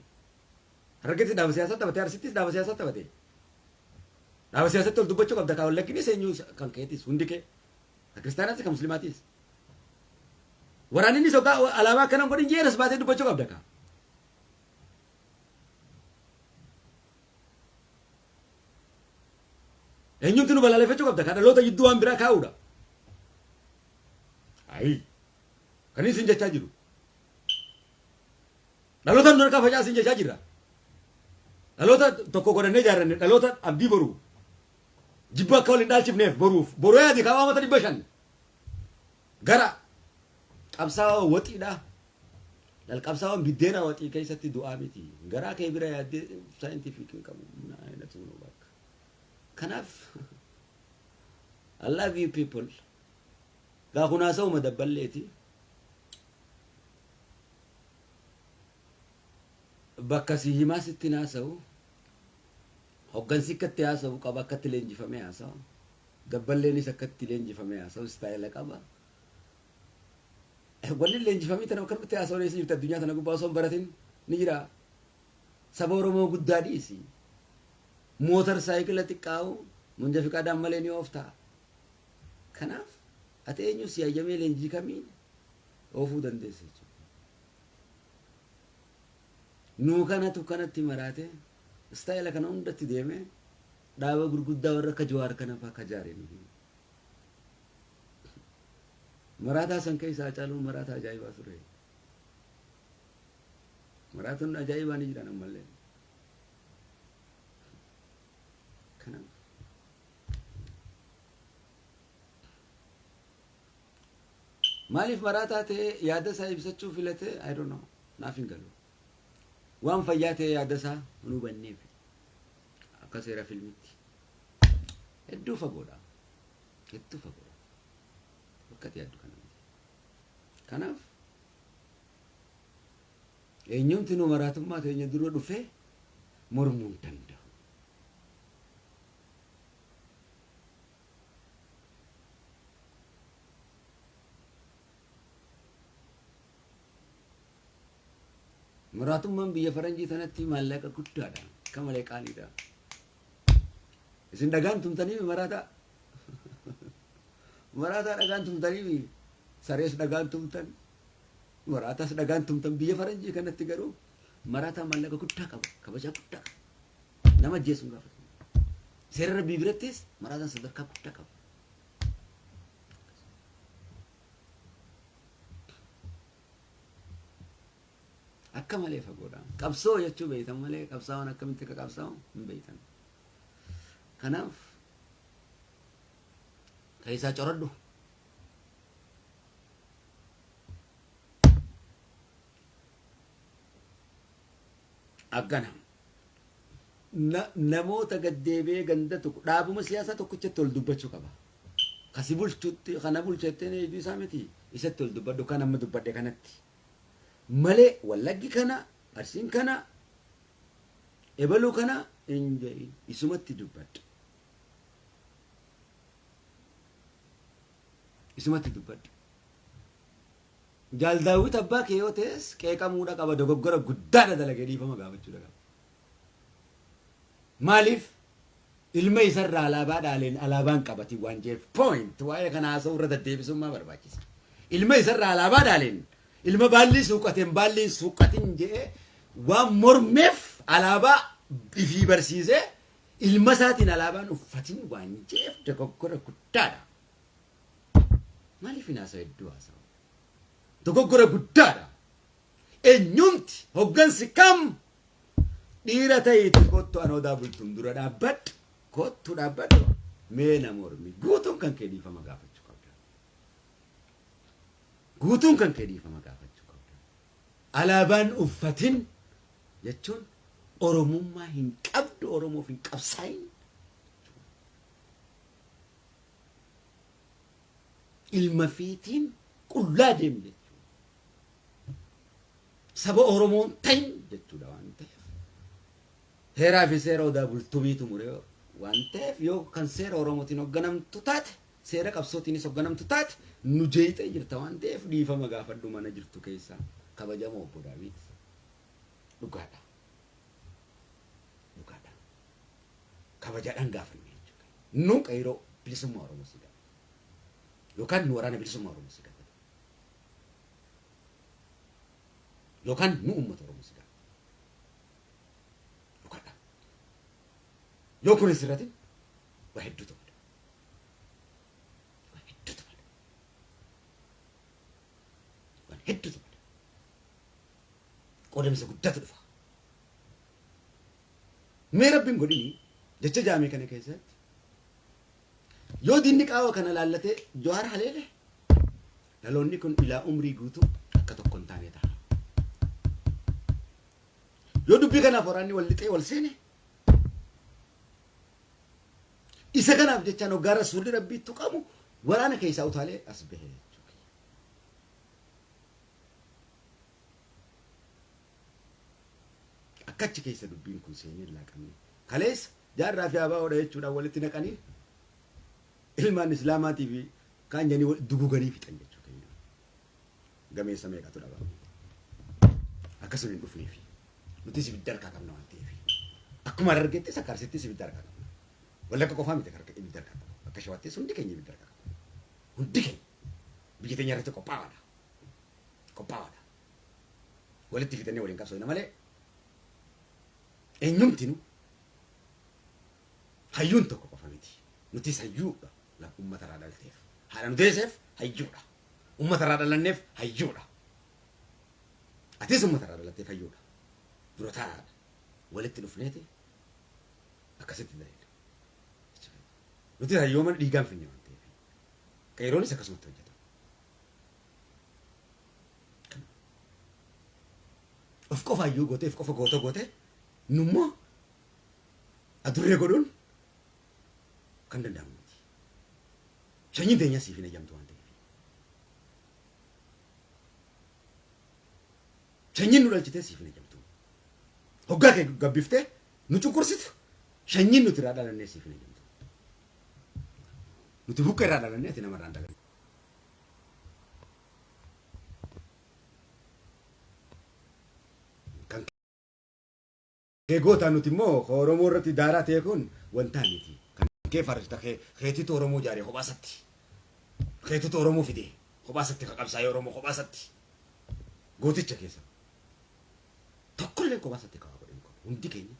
Harargettis dhaaba siyaasaa taphate. Arsittis dhaaba siyaasaa taphate. Dhaaba siyaasatti ol dubbachuu qabda kaa. Wallagginis eenyu kan keetis hundi kee. Kan kiristaanaatis, kan muslimaatis. Waraanni sokaa alaabaa akkanan godhin jeeras baatee dubbachuu qabda kaa. Eenyumti nu balaaleffachuu qabda kaa, dhaloota jidduu waan biraa kaa'uudha. Ayi. Kan isin jechaa jiru. Dhaloota nu harkaa facaasin jechaa jirra. Dhaloota tokko godhannee ijaarranne, dhaloota abdii boruu. Jibba akka wal hin dhaalchifneef boruuf. Boruu yaadi kaa'aa mata 500. Gara qabsaa'aa waxiidha. Lal, qabsaa'aan biddeena waxii keessatti du'aa miti. Garaa kee bira yaaddee scientific hin qabu. Bakka. Kanaaf I love you people. Gaa kun haasa'uma dabballeeti. Bakka si himaa sitti haasa'u, hoggansi akkatti haasa'u qaba, akkatti leenjifamee haasa'u. Dabballeenis akkatti leenjifamee haasa'u style qaba. Wanni leenjifamii tana akkanumatti haasa'u eessa jirti? Addunyaa tana gubbaa osoo hin baratin ni jira. Saba Oromoo guddaa dhiisi. Mootar saayikila xiqqaa'u manja fiqaadaan malee ni oofta. Kanaaf ati eenyu si hayyamee leenjii kamiin oofuu dandeessa jechuudha? Nuu kanatu kanatti maraate, style kana hundatti deeme, dhaaba gurguddaa warra akka Jawaar kana fa'aa akka jaare nuyi. Maraataa san keessa Hacaaluun maraataa ajaa'ibaa ture. Maraatonni ajaa'ibaa ni jiran ammallee. Kanaaf maaliif maraataa ta'ee yaada isaa ibsachuu filate? I don't know. Naaf hin galu. Waan fayyaa ta'e yaada isaa hin hubanneef akka seera filmitti. Hedduu fagoodha. Hedduu fagoodha. Bakka ati yaaddu kana miti. Kanaaf eenyumti nu maraatummaa teenya dura dhufee mormuu hin danda'u. Maraatummaan biyya faranjii tanatti maallaqa guddaadha. Akka malee qaaliidha. Isin dhagaan tumtanii maraataa. Maraataa dhagaan tumtanii, sarees dhagaan tumtan, maraataas dhagaan tumtan. Biyya faranjii kanatti garuu maraataa maallaqa guddaa qaba. Kabajaa guddaa qaba. Nama ajjeesuun gaafatu. Seera Rabbii birattis maraataan sadarkaa guddaa qaba. Akka malee fagoodha. Qabsoo jechuu beektan malee qabsaa'oon akkamitti akka qabsaa'u hin beektan. Kanaaf keessaa coradhu. Akkana. Namoota gaddeebi'ee ganda tokko dhaabuma siyaasaa tokkichatti ol dubbachuu qaba. Kasi bulchutti kana bulchettee hedduu isaa miti isatti ol dubbadhu kan amma dubbadhe kanatti. Malee Wallaggi kana, Arsiin kana, ebaluu kana hin jedhin, isumatti dubbadhu. Isumatti dubbadhu. Jaal Daawwit abbaa kee yoo ta'es qeeqamuudha qaba, dogoggora guddaadha dalagee dhiifama gaafachuudha qaba. Maaliif ilma isarraa alaabaa dhaaleen alaabaan qabati waan jeef point waa'ee kana haasa'uu irra deddeebisummaa barbaachisa. Ilma isarraa alaabaa dhaaleen ilma baallii suuqateen baalliin suuqatin jedhee waan mormeef alaabaa ifii barsiisee ilma isaatiin alaabaan uffatin waan jeef dogoggora guddaadha. Maaliif hin haasa'u hedduu haasa'u? Dogoggora guddaadha. Eenyumti hoggansi kam dhiira ta'iiti kottu an Odaa Bultum dura dhaabbadhu, kottu dhaabbadhu, mee na mormi, guutuun kan kee dhiifama gaafachuu qabda. Guutuun kan kee dhiifama gaafachuu qabda. Alaabaan uffatin jechuun Oromummaa hin qabdu, Oromoof hin qabsaa'in. Ilma fiitiin qullaa deemu jechuudha. Saba Oromoon ta'in jechuudha waan ta'eef. Heeraa fi seera Odaa Bultumiitu muree waan ta'eef yoo kan seera Oromootiin hoogganamtu taate, seera qabsootiinis hoogganamtu taate, nu jeeqxee jirta waan ta'eef dhiifama gaafadhu mana jirtu keessaa, kabajamoo obbo Daawit. Dhugaadha. Dhugaadha. Kabajaadhaan gaafanne jechuudha. Nu qeeroo bilisummaa Oromoo si gaafata. Yookaan nu waraana bilisummaa Oromoo si gaafata. Yookaan nu uummata Oromoo si gaafata. Dhugaadha. Yoo kun hin sirratin waa hedduutu bada. Waa hedduutu bada. Waan hedduutu bada. Qoodamsa guddaatu dhufa. Mee Rabbiin godhini jecha jaamee kana keessatti yoo diinni qaawa kana laallatee Jawaar haleele, dhaloonni kun ilaa umrii guutuu akka tokko hin taane ta'a. Yoo dubbii kanaaf waraanni wal lixee wal seene, isa kanaaf jechaan hoggaa rasuulli Rabbii tuqamu waraana keessaa utaalee as bahe jechuudha. Akka achi keessa dubbiin kun seenee hin laaqamne. Kaleessa jaarraa fi ABOdha jechuudhaan walitti naqanii ilmaan Islaamaatii fi kaan jedhanii duguganii fixan jechuu keenya. Gameessa meeqatu dhabame. Akkasuma hin dhufneefi. Nutis ibidda harkaa qabna waan ta'eef. Akkuma Harargeettis akka Arsiittis ibidda harkaa qabna. Wallagga qofaa miti harka ibidda harkaa qabna. Akka Shawaattis hundi keenya ibidda harkaa qabna. Hundi keenya biyya teenya irratti qophaa'aadha. Qophaa'aadha. Walitti fidannee waliin qabsoofna malee eenyumtinu hayyuun tokko qofa miti. Nutis hayyuudha. Uummata irraa dhalteef. Haadha nu deeseef hayyuudha. Uummata irraa dhalanneef hayyuudha. Atis uummata irraa dhalatteef hayyuudha. Dura taa'aadha. Walitti dhufneeti akkasitti daleela. Nutis hayyooman dhiigaan finne waan ta'eef. Qeeroonis akkasumatti hojjeta. Of qofa hayyuu gootee, of qofa goota gootee, nummoo adurree godhuun kan danda'amu miti. Sanyiin teenya siif hin eeyyamtu waan ta'eef. Sanyiin nu dhalchitee siif hin eeyyamtu. Hoggaa kee gabbiftee nu cunqursitu sanyiin nuti irraa dhalannee siif hin eeyyamtu. Nuti buqqee irraa dhalannee, ati namarraa hin dhalanne. Kan kee gootaa, nuti immoo Oromoo irratti daaraa ta'e kun wantaa miti. Kan kee farista keetitu Oromoo jaaree kophaasatti. Keetitu Oromoo fide kophaasatti, ka qabsaa'ee Oromoo kophaasatti. Gooticha keessa. Tokkollee kophaasatti kawaa godhe hin qabu. Hundi keenya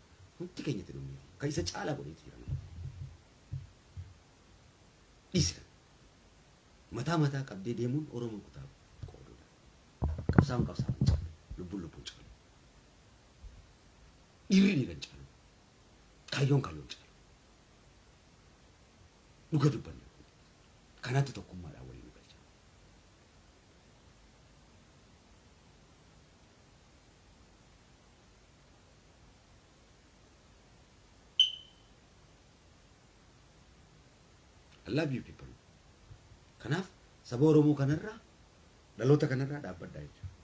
itti dhumneeti. Kan isa caalaa godheetu jira malee. Dhiisi kana. Mataa mataa qabdee deemuun Oromoo kutaa qoodudha. Qabsaa'uun qabsaa'uun caalu. Lubbuun lubbuun caalu. Dhiirri dhiira hin caalu. Kaayyoon kaayyoon caalu. Dhuga dubbanne. Kanatti tokkummaadhaan waliin nu galcha. I love you people. Kanaaf saba Oromoo kanarraa, dhaloota kanarraa dhaabbadhaa jechuudha.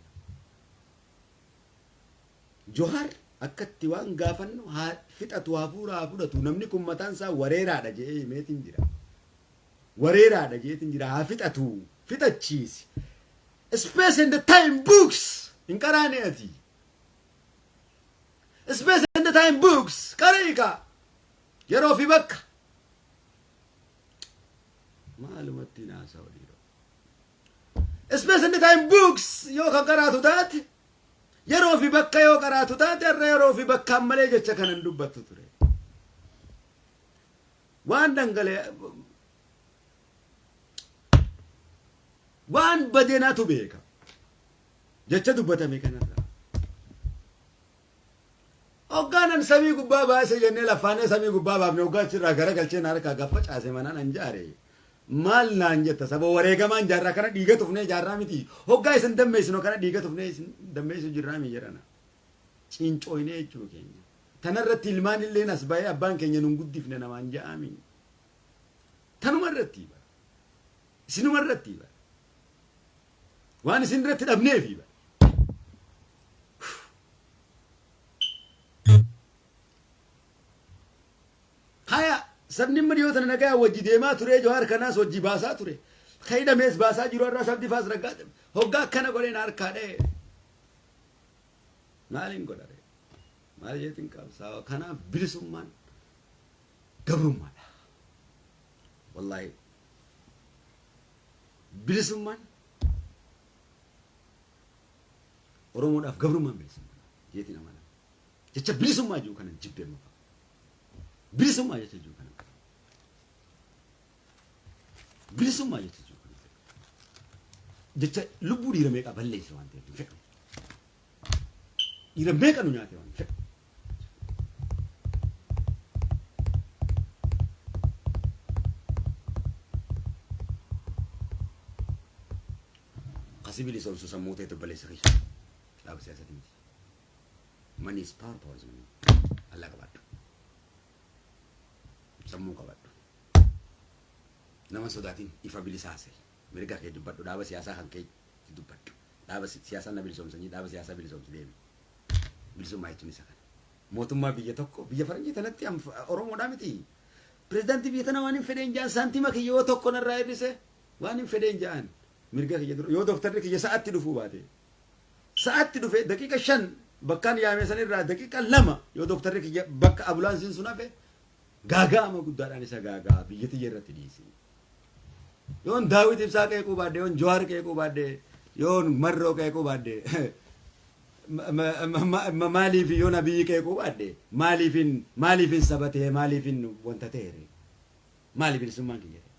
Johaar akkatti waan gaafannu haa fixatu, hafuura haa fudhatu. Namni kun mataan isaa wareeraadha jedhee himeetiin jira. Wareeraadha jedheetiin jira. Haa fixatu, fixachiisi. Space and the Time books hin qaraane ati. Space and the Time books qariika yeroo fi bakka. Maalumatti haasa'u dhiiroo. Space and the Time books yoo kan qaraatu taate, yeroo fi bakka yoo qaraatu taate, har'a yeroo fi bakkaan malee jecha kanan dubbattu ture. Waan dhangalee waan badeenaatu beeka jecha dubbatame kanarraa. Hoggaanan samii gubbaa baase jennee lafaanee samii gubbaa baafne, hoggaa achirraa garagalcheen harkaa gaffa caase manaan an jaare. Maal naan jetta? Saba wareegamaan jaarraa kana dhiiga tufnee jaarraa miti. Hoggaa isin dammeessinu kana dhiiga tufnee isin dammeessu jirraa mi jedhana. Cincooynee jechuu keenya. Tanarratti ilmaan illeen as ba'ee abbaan keenya nun guddifne namaan ja'ami. Tanuma irratti bara. Isinuma irratti bara. Waan isin irratti dhabneefi bara. Haya, sabni immoo dhiyoo tana nagaa wajji deemaa ture, Jawaar kanaas wajji baasaa ture. Ka hidhamees baasaa jiru, har'aas abdii faas raggaa hoggaa akkana godheen harkaa dha'e. Maaliin godhare? Maal jeetiin qabsaa? Kanaaf bilisummaan gabrummaadha. Wallaahi bilisummaan Oromoodhaaf gabrummaan bilisummaa jeetiin amana. Jecha bilisummaa jiru kanan jibbee mafa. Bilisummaa jecha jiru kanan. Bilisummaa jecha jiru kanan. Jecha lubbuu dhiira meeqaa balleesse waan ta'eef hin fedhu. Dhiira meeqa nu nyaate waan fedhu. Kasi bilisoomsu sammuu ta'e obboleessa kiyya. Dhaaba siyaasaati miti. Money is power, power is money. Allah qabaadhu. Sammuu qabaadhu. Nama sodaatiin ifa bilisaase. Mirga kee dubbadhu, dhaaba siyaasaa kan kee dubbadhu. Dhaaba siyaasaa na bilisoomsanii, dhaaba siyaasaa bilisoomsi deemi. Bilisummaa jechuun isa kana. Mootummaa biyya tokko, biyya faranjii tanatti Oromoodhaa miti. Pirezidaantii biyya tana waan hin fedheen ja'an, saantima kiyya yoo tokko narraa hir'ise waan hin fedheen ja'an. Mirga kiyya dura yoo dooktarri kiyya sa'aatti dhufuu baate, sa'aatti dhufe daqiiqa 5 bakkaan yaame sanirraa daqiiqa 2 yoo dooktarri kiyya bakka ambulaansiin sun hafe, gaaga'ama guddaadhaan isa gaagaa biyya tiyya irratti dhiisi. Yoon Daawit Ibsaa qeequu baadhe, yoon Jawaar qeequu baadhe, yoon Marroo qeequu baadhe, maaliif yoon Abiyyi qeequu baadhe, maaliifin saba ta'e, maaliifin wanta ta'e, maali bilisummaan kiyya ta'e?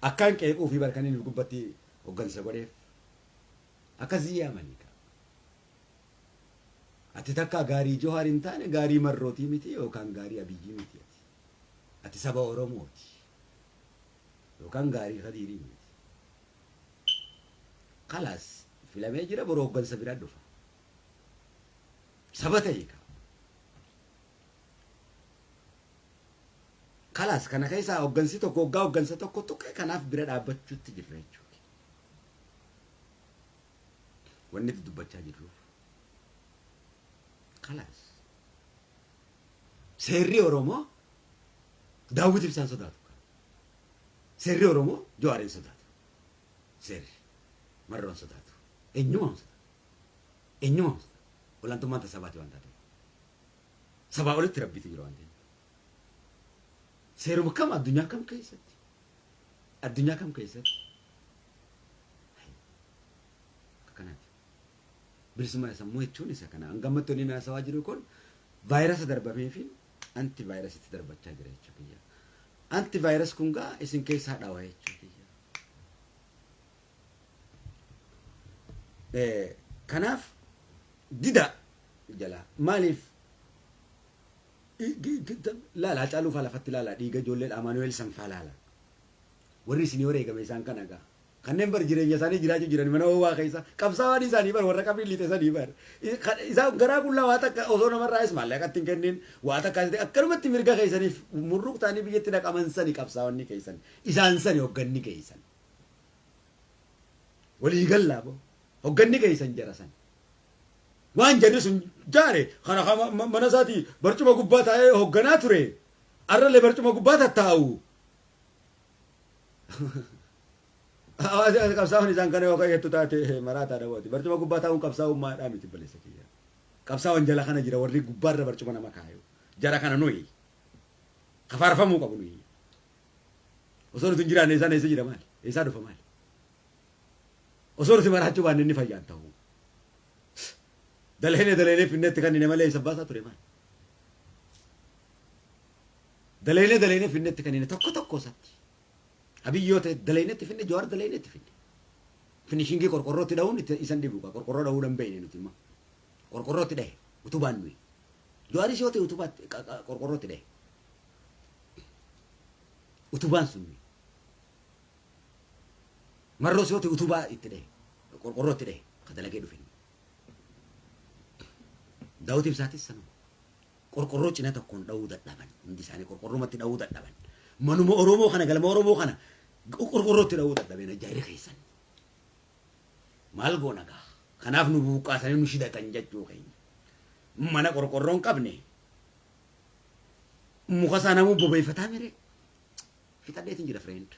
Akkaan qeequu fi barkaniin gubbatti hoggansa godheef akkasii yaamanii ka. Ati takka gaarii Jawaar hin taane, gaarii Marrootii miti yookaan gaarii Abiyyii miti ati. Ati saba Oromooti. Yookaan gaarii Kadiirii miti. Kalaas, filamee jira, boroo hoggansa biraa dhufa. Saba ta'e ka. Kalaas, kana keessaa hoggansi tokko hoggaa hoggansa tokko tuqe, kanaaf bira dhaabbachuutti jirra jechuudha. Wanni itti dubbachaa jirruuf. Kalaas. Seerri Oromoo Daawwit Ibsaan sodaatu. Seerri Oromoo Jawaariin sodaatu. Seerri Marroon sodaatu. Eenyumaan sodaatu. Eenyumaan sodaatu. Olaantummaan tasabaati waan taateef. Sabaa olitti rabbiitu jira waan ta'eef. Seeruma kam, addunyaa kam keessatti? Addunyaa kam keessatti? Akkanaati. Bilisummaa sammuu jechuun isa kana. Hanga ammatti wanni haasawaa jiru kun vaayirasa darbamee fi anti vaayirasitti darbachaa jira jechuu kiyya. Anti vaayirasi kun gaa isin keessaa dhawa jechuu kiyya. Kanaaf dida jala maaliif laala, Hacaaluu faa lafatti laala, dhiiga ijoollee Amaanu'eel san faa laala. Warri isin yoo eegame isaan kana gaa. Kanneen bar jireenya isaanii jiraachuu jiran mana ho'aa keessa qabsaa'aan isaanii bar warra qabrii lixe sanii bar. Isaan garaa qullaa waa takka osoo namarraayis maallaqa ittiin kennin waa takka akkanumatti mirga keessaniif murruq ta'anii biyyatti naqaman sani qabsaa'onni keessan, isaan sani hogganni keessan. Walii gallaa bo hogganni keessan jara san. Waan jarri sun jaare kana mana isaatii barcuma gubbaa taa'ee hogganaa ture. Arrallee barcuma gubbaa tattaa'u. Qabsaa'oon isaan kana yoo jettu taate maraataa dhawooti. Barcuma gubbaa taa'uun qabsaa'ummaadhaa miti, baleessa kiyya. Qabsaa'oon jala kana jira, warri gubbaarra barcuma nama kaayu. Jara kana nuyi. Kafaarfamuu qabu nuyi. Osoo nuti hin jiraanne isaan eessa jira maali? Eessaa dhufa maali? Osoo nuti maraachuu baanne inni fayyaan ta'u. Daleenee daleenee finneetti kan inni malee isa baasaa ture maali? Daleenee daleenee finneetti kan inni tokko tokko isaatti. Abiyyoo ta'e daleenetti finne, Jawaar daleenetti finne. Finishingii qorqorrootti dha'uun isan dhibu, qorqorroo dha'uu hin beekne nuti immoo. Qorqorrootti dhahe utubaan nuyi. Jawaaris yoo ta'e utubaatti qorqorrootti dhahe. Utubaan sun nuyi. Marroos yoo ta'e utubaa itti dhahe, qorqorrootti dhahe ka dalagee dhufe. Daawit Ibsaatis sanuma. Qorqorroo cina tokkoon dha'uu dadhaban, hundi isaanii qorqorrumatti dha'uu dadhaban. Manuma Oromoo kana, galma Oromoo kana qorqorrootti dha'uu dadhabeen jarri keessan. Maal goona gaa? Kanaaf nu buqqaasanii nu shidatan jechuu keenya. Mana qorqorroo hin qabne muka isaa namuu bobeeffataa mire. Fixadheetiin jira, friend.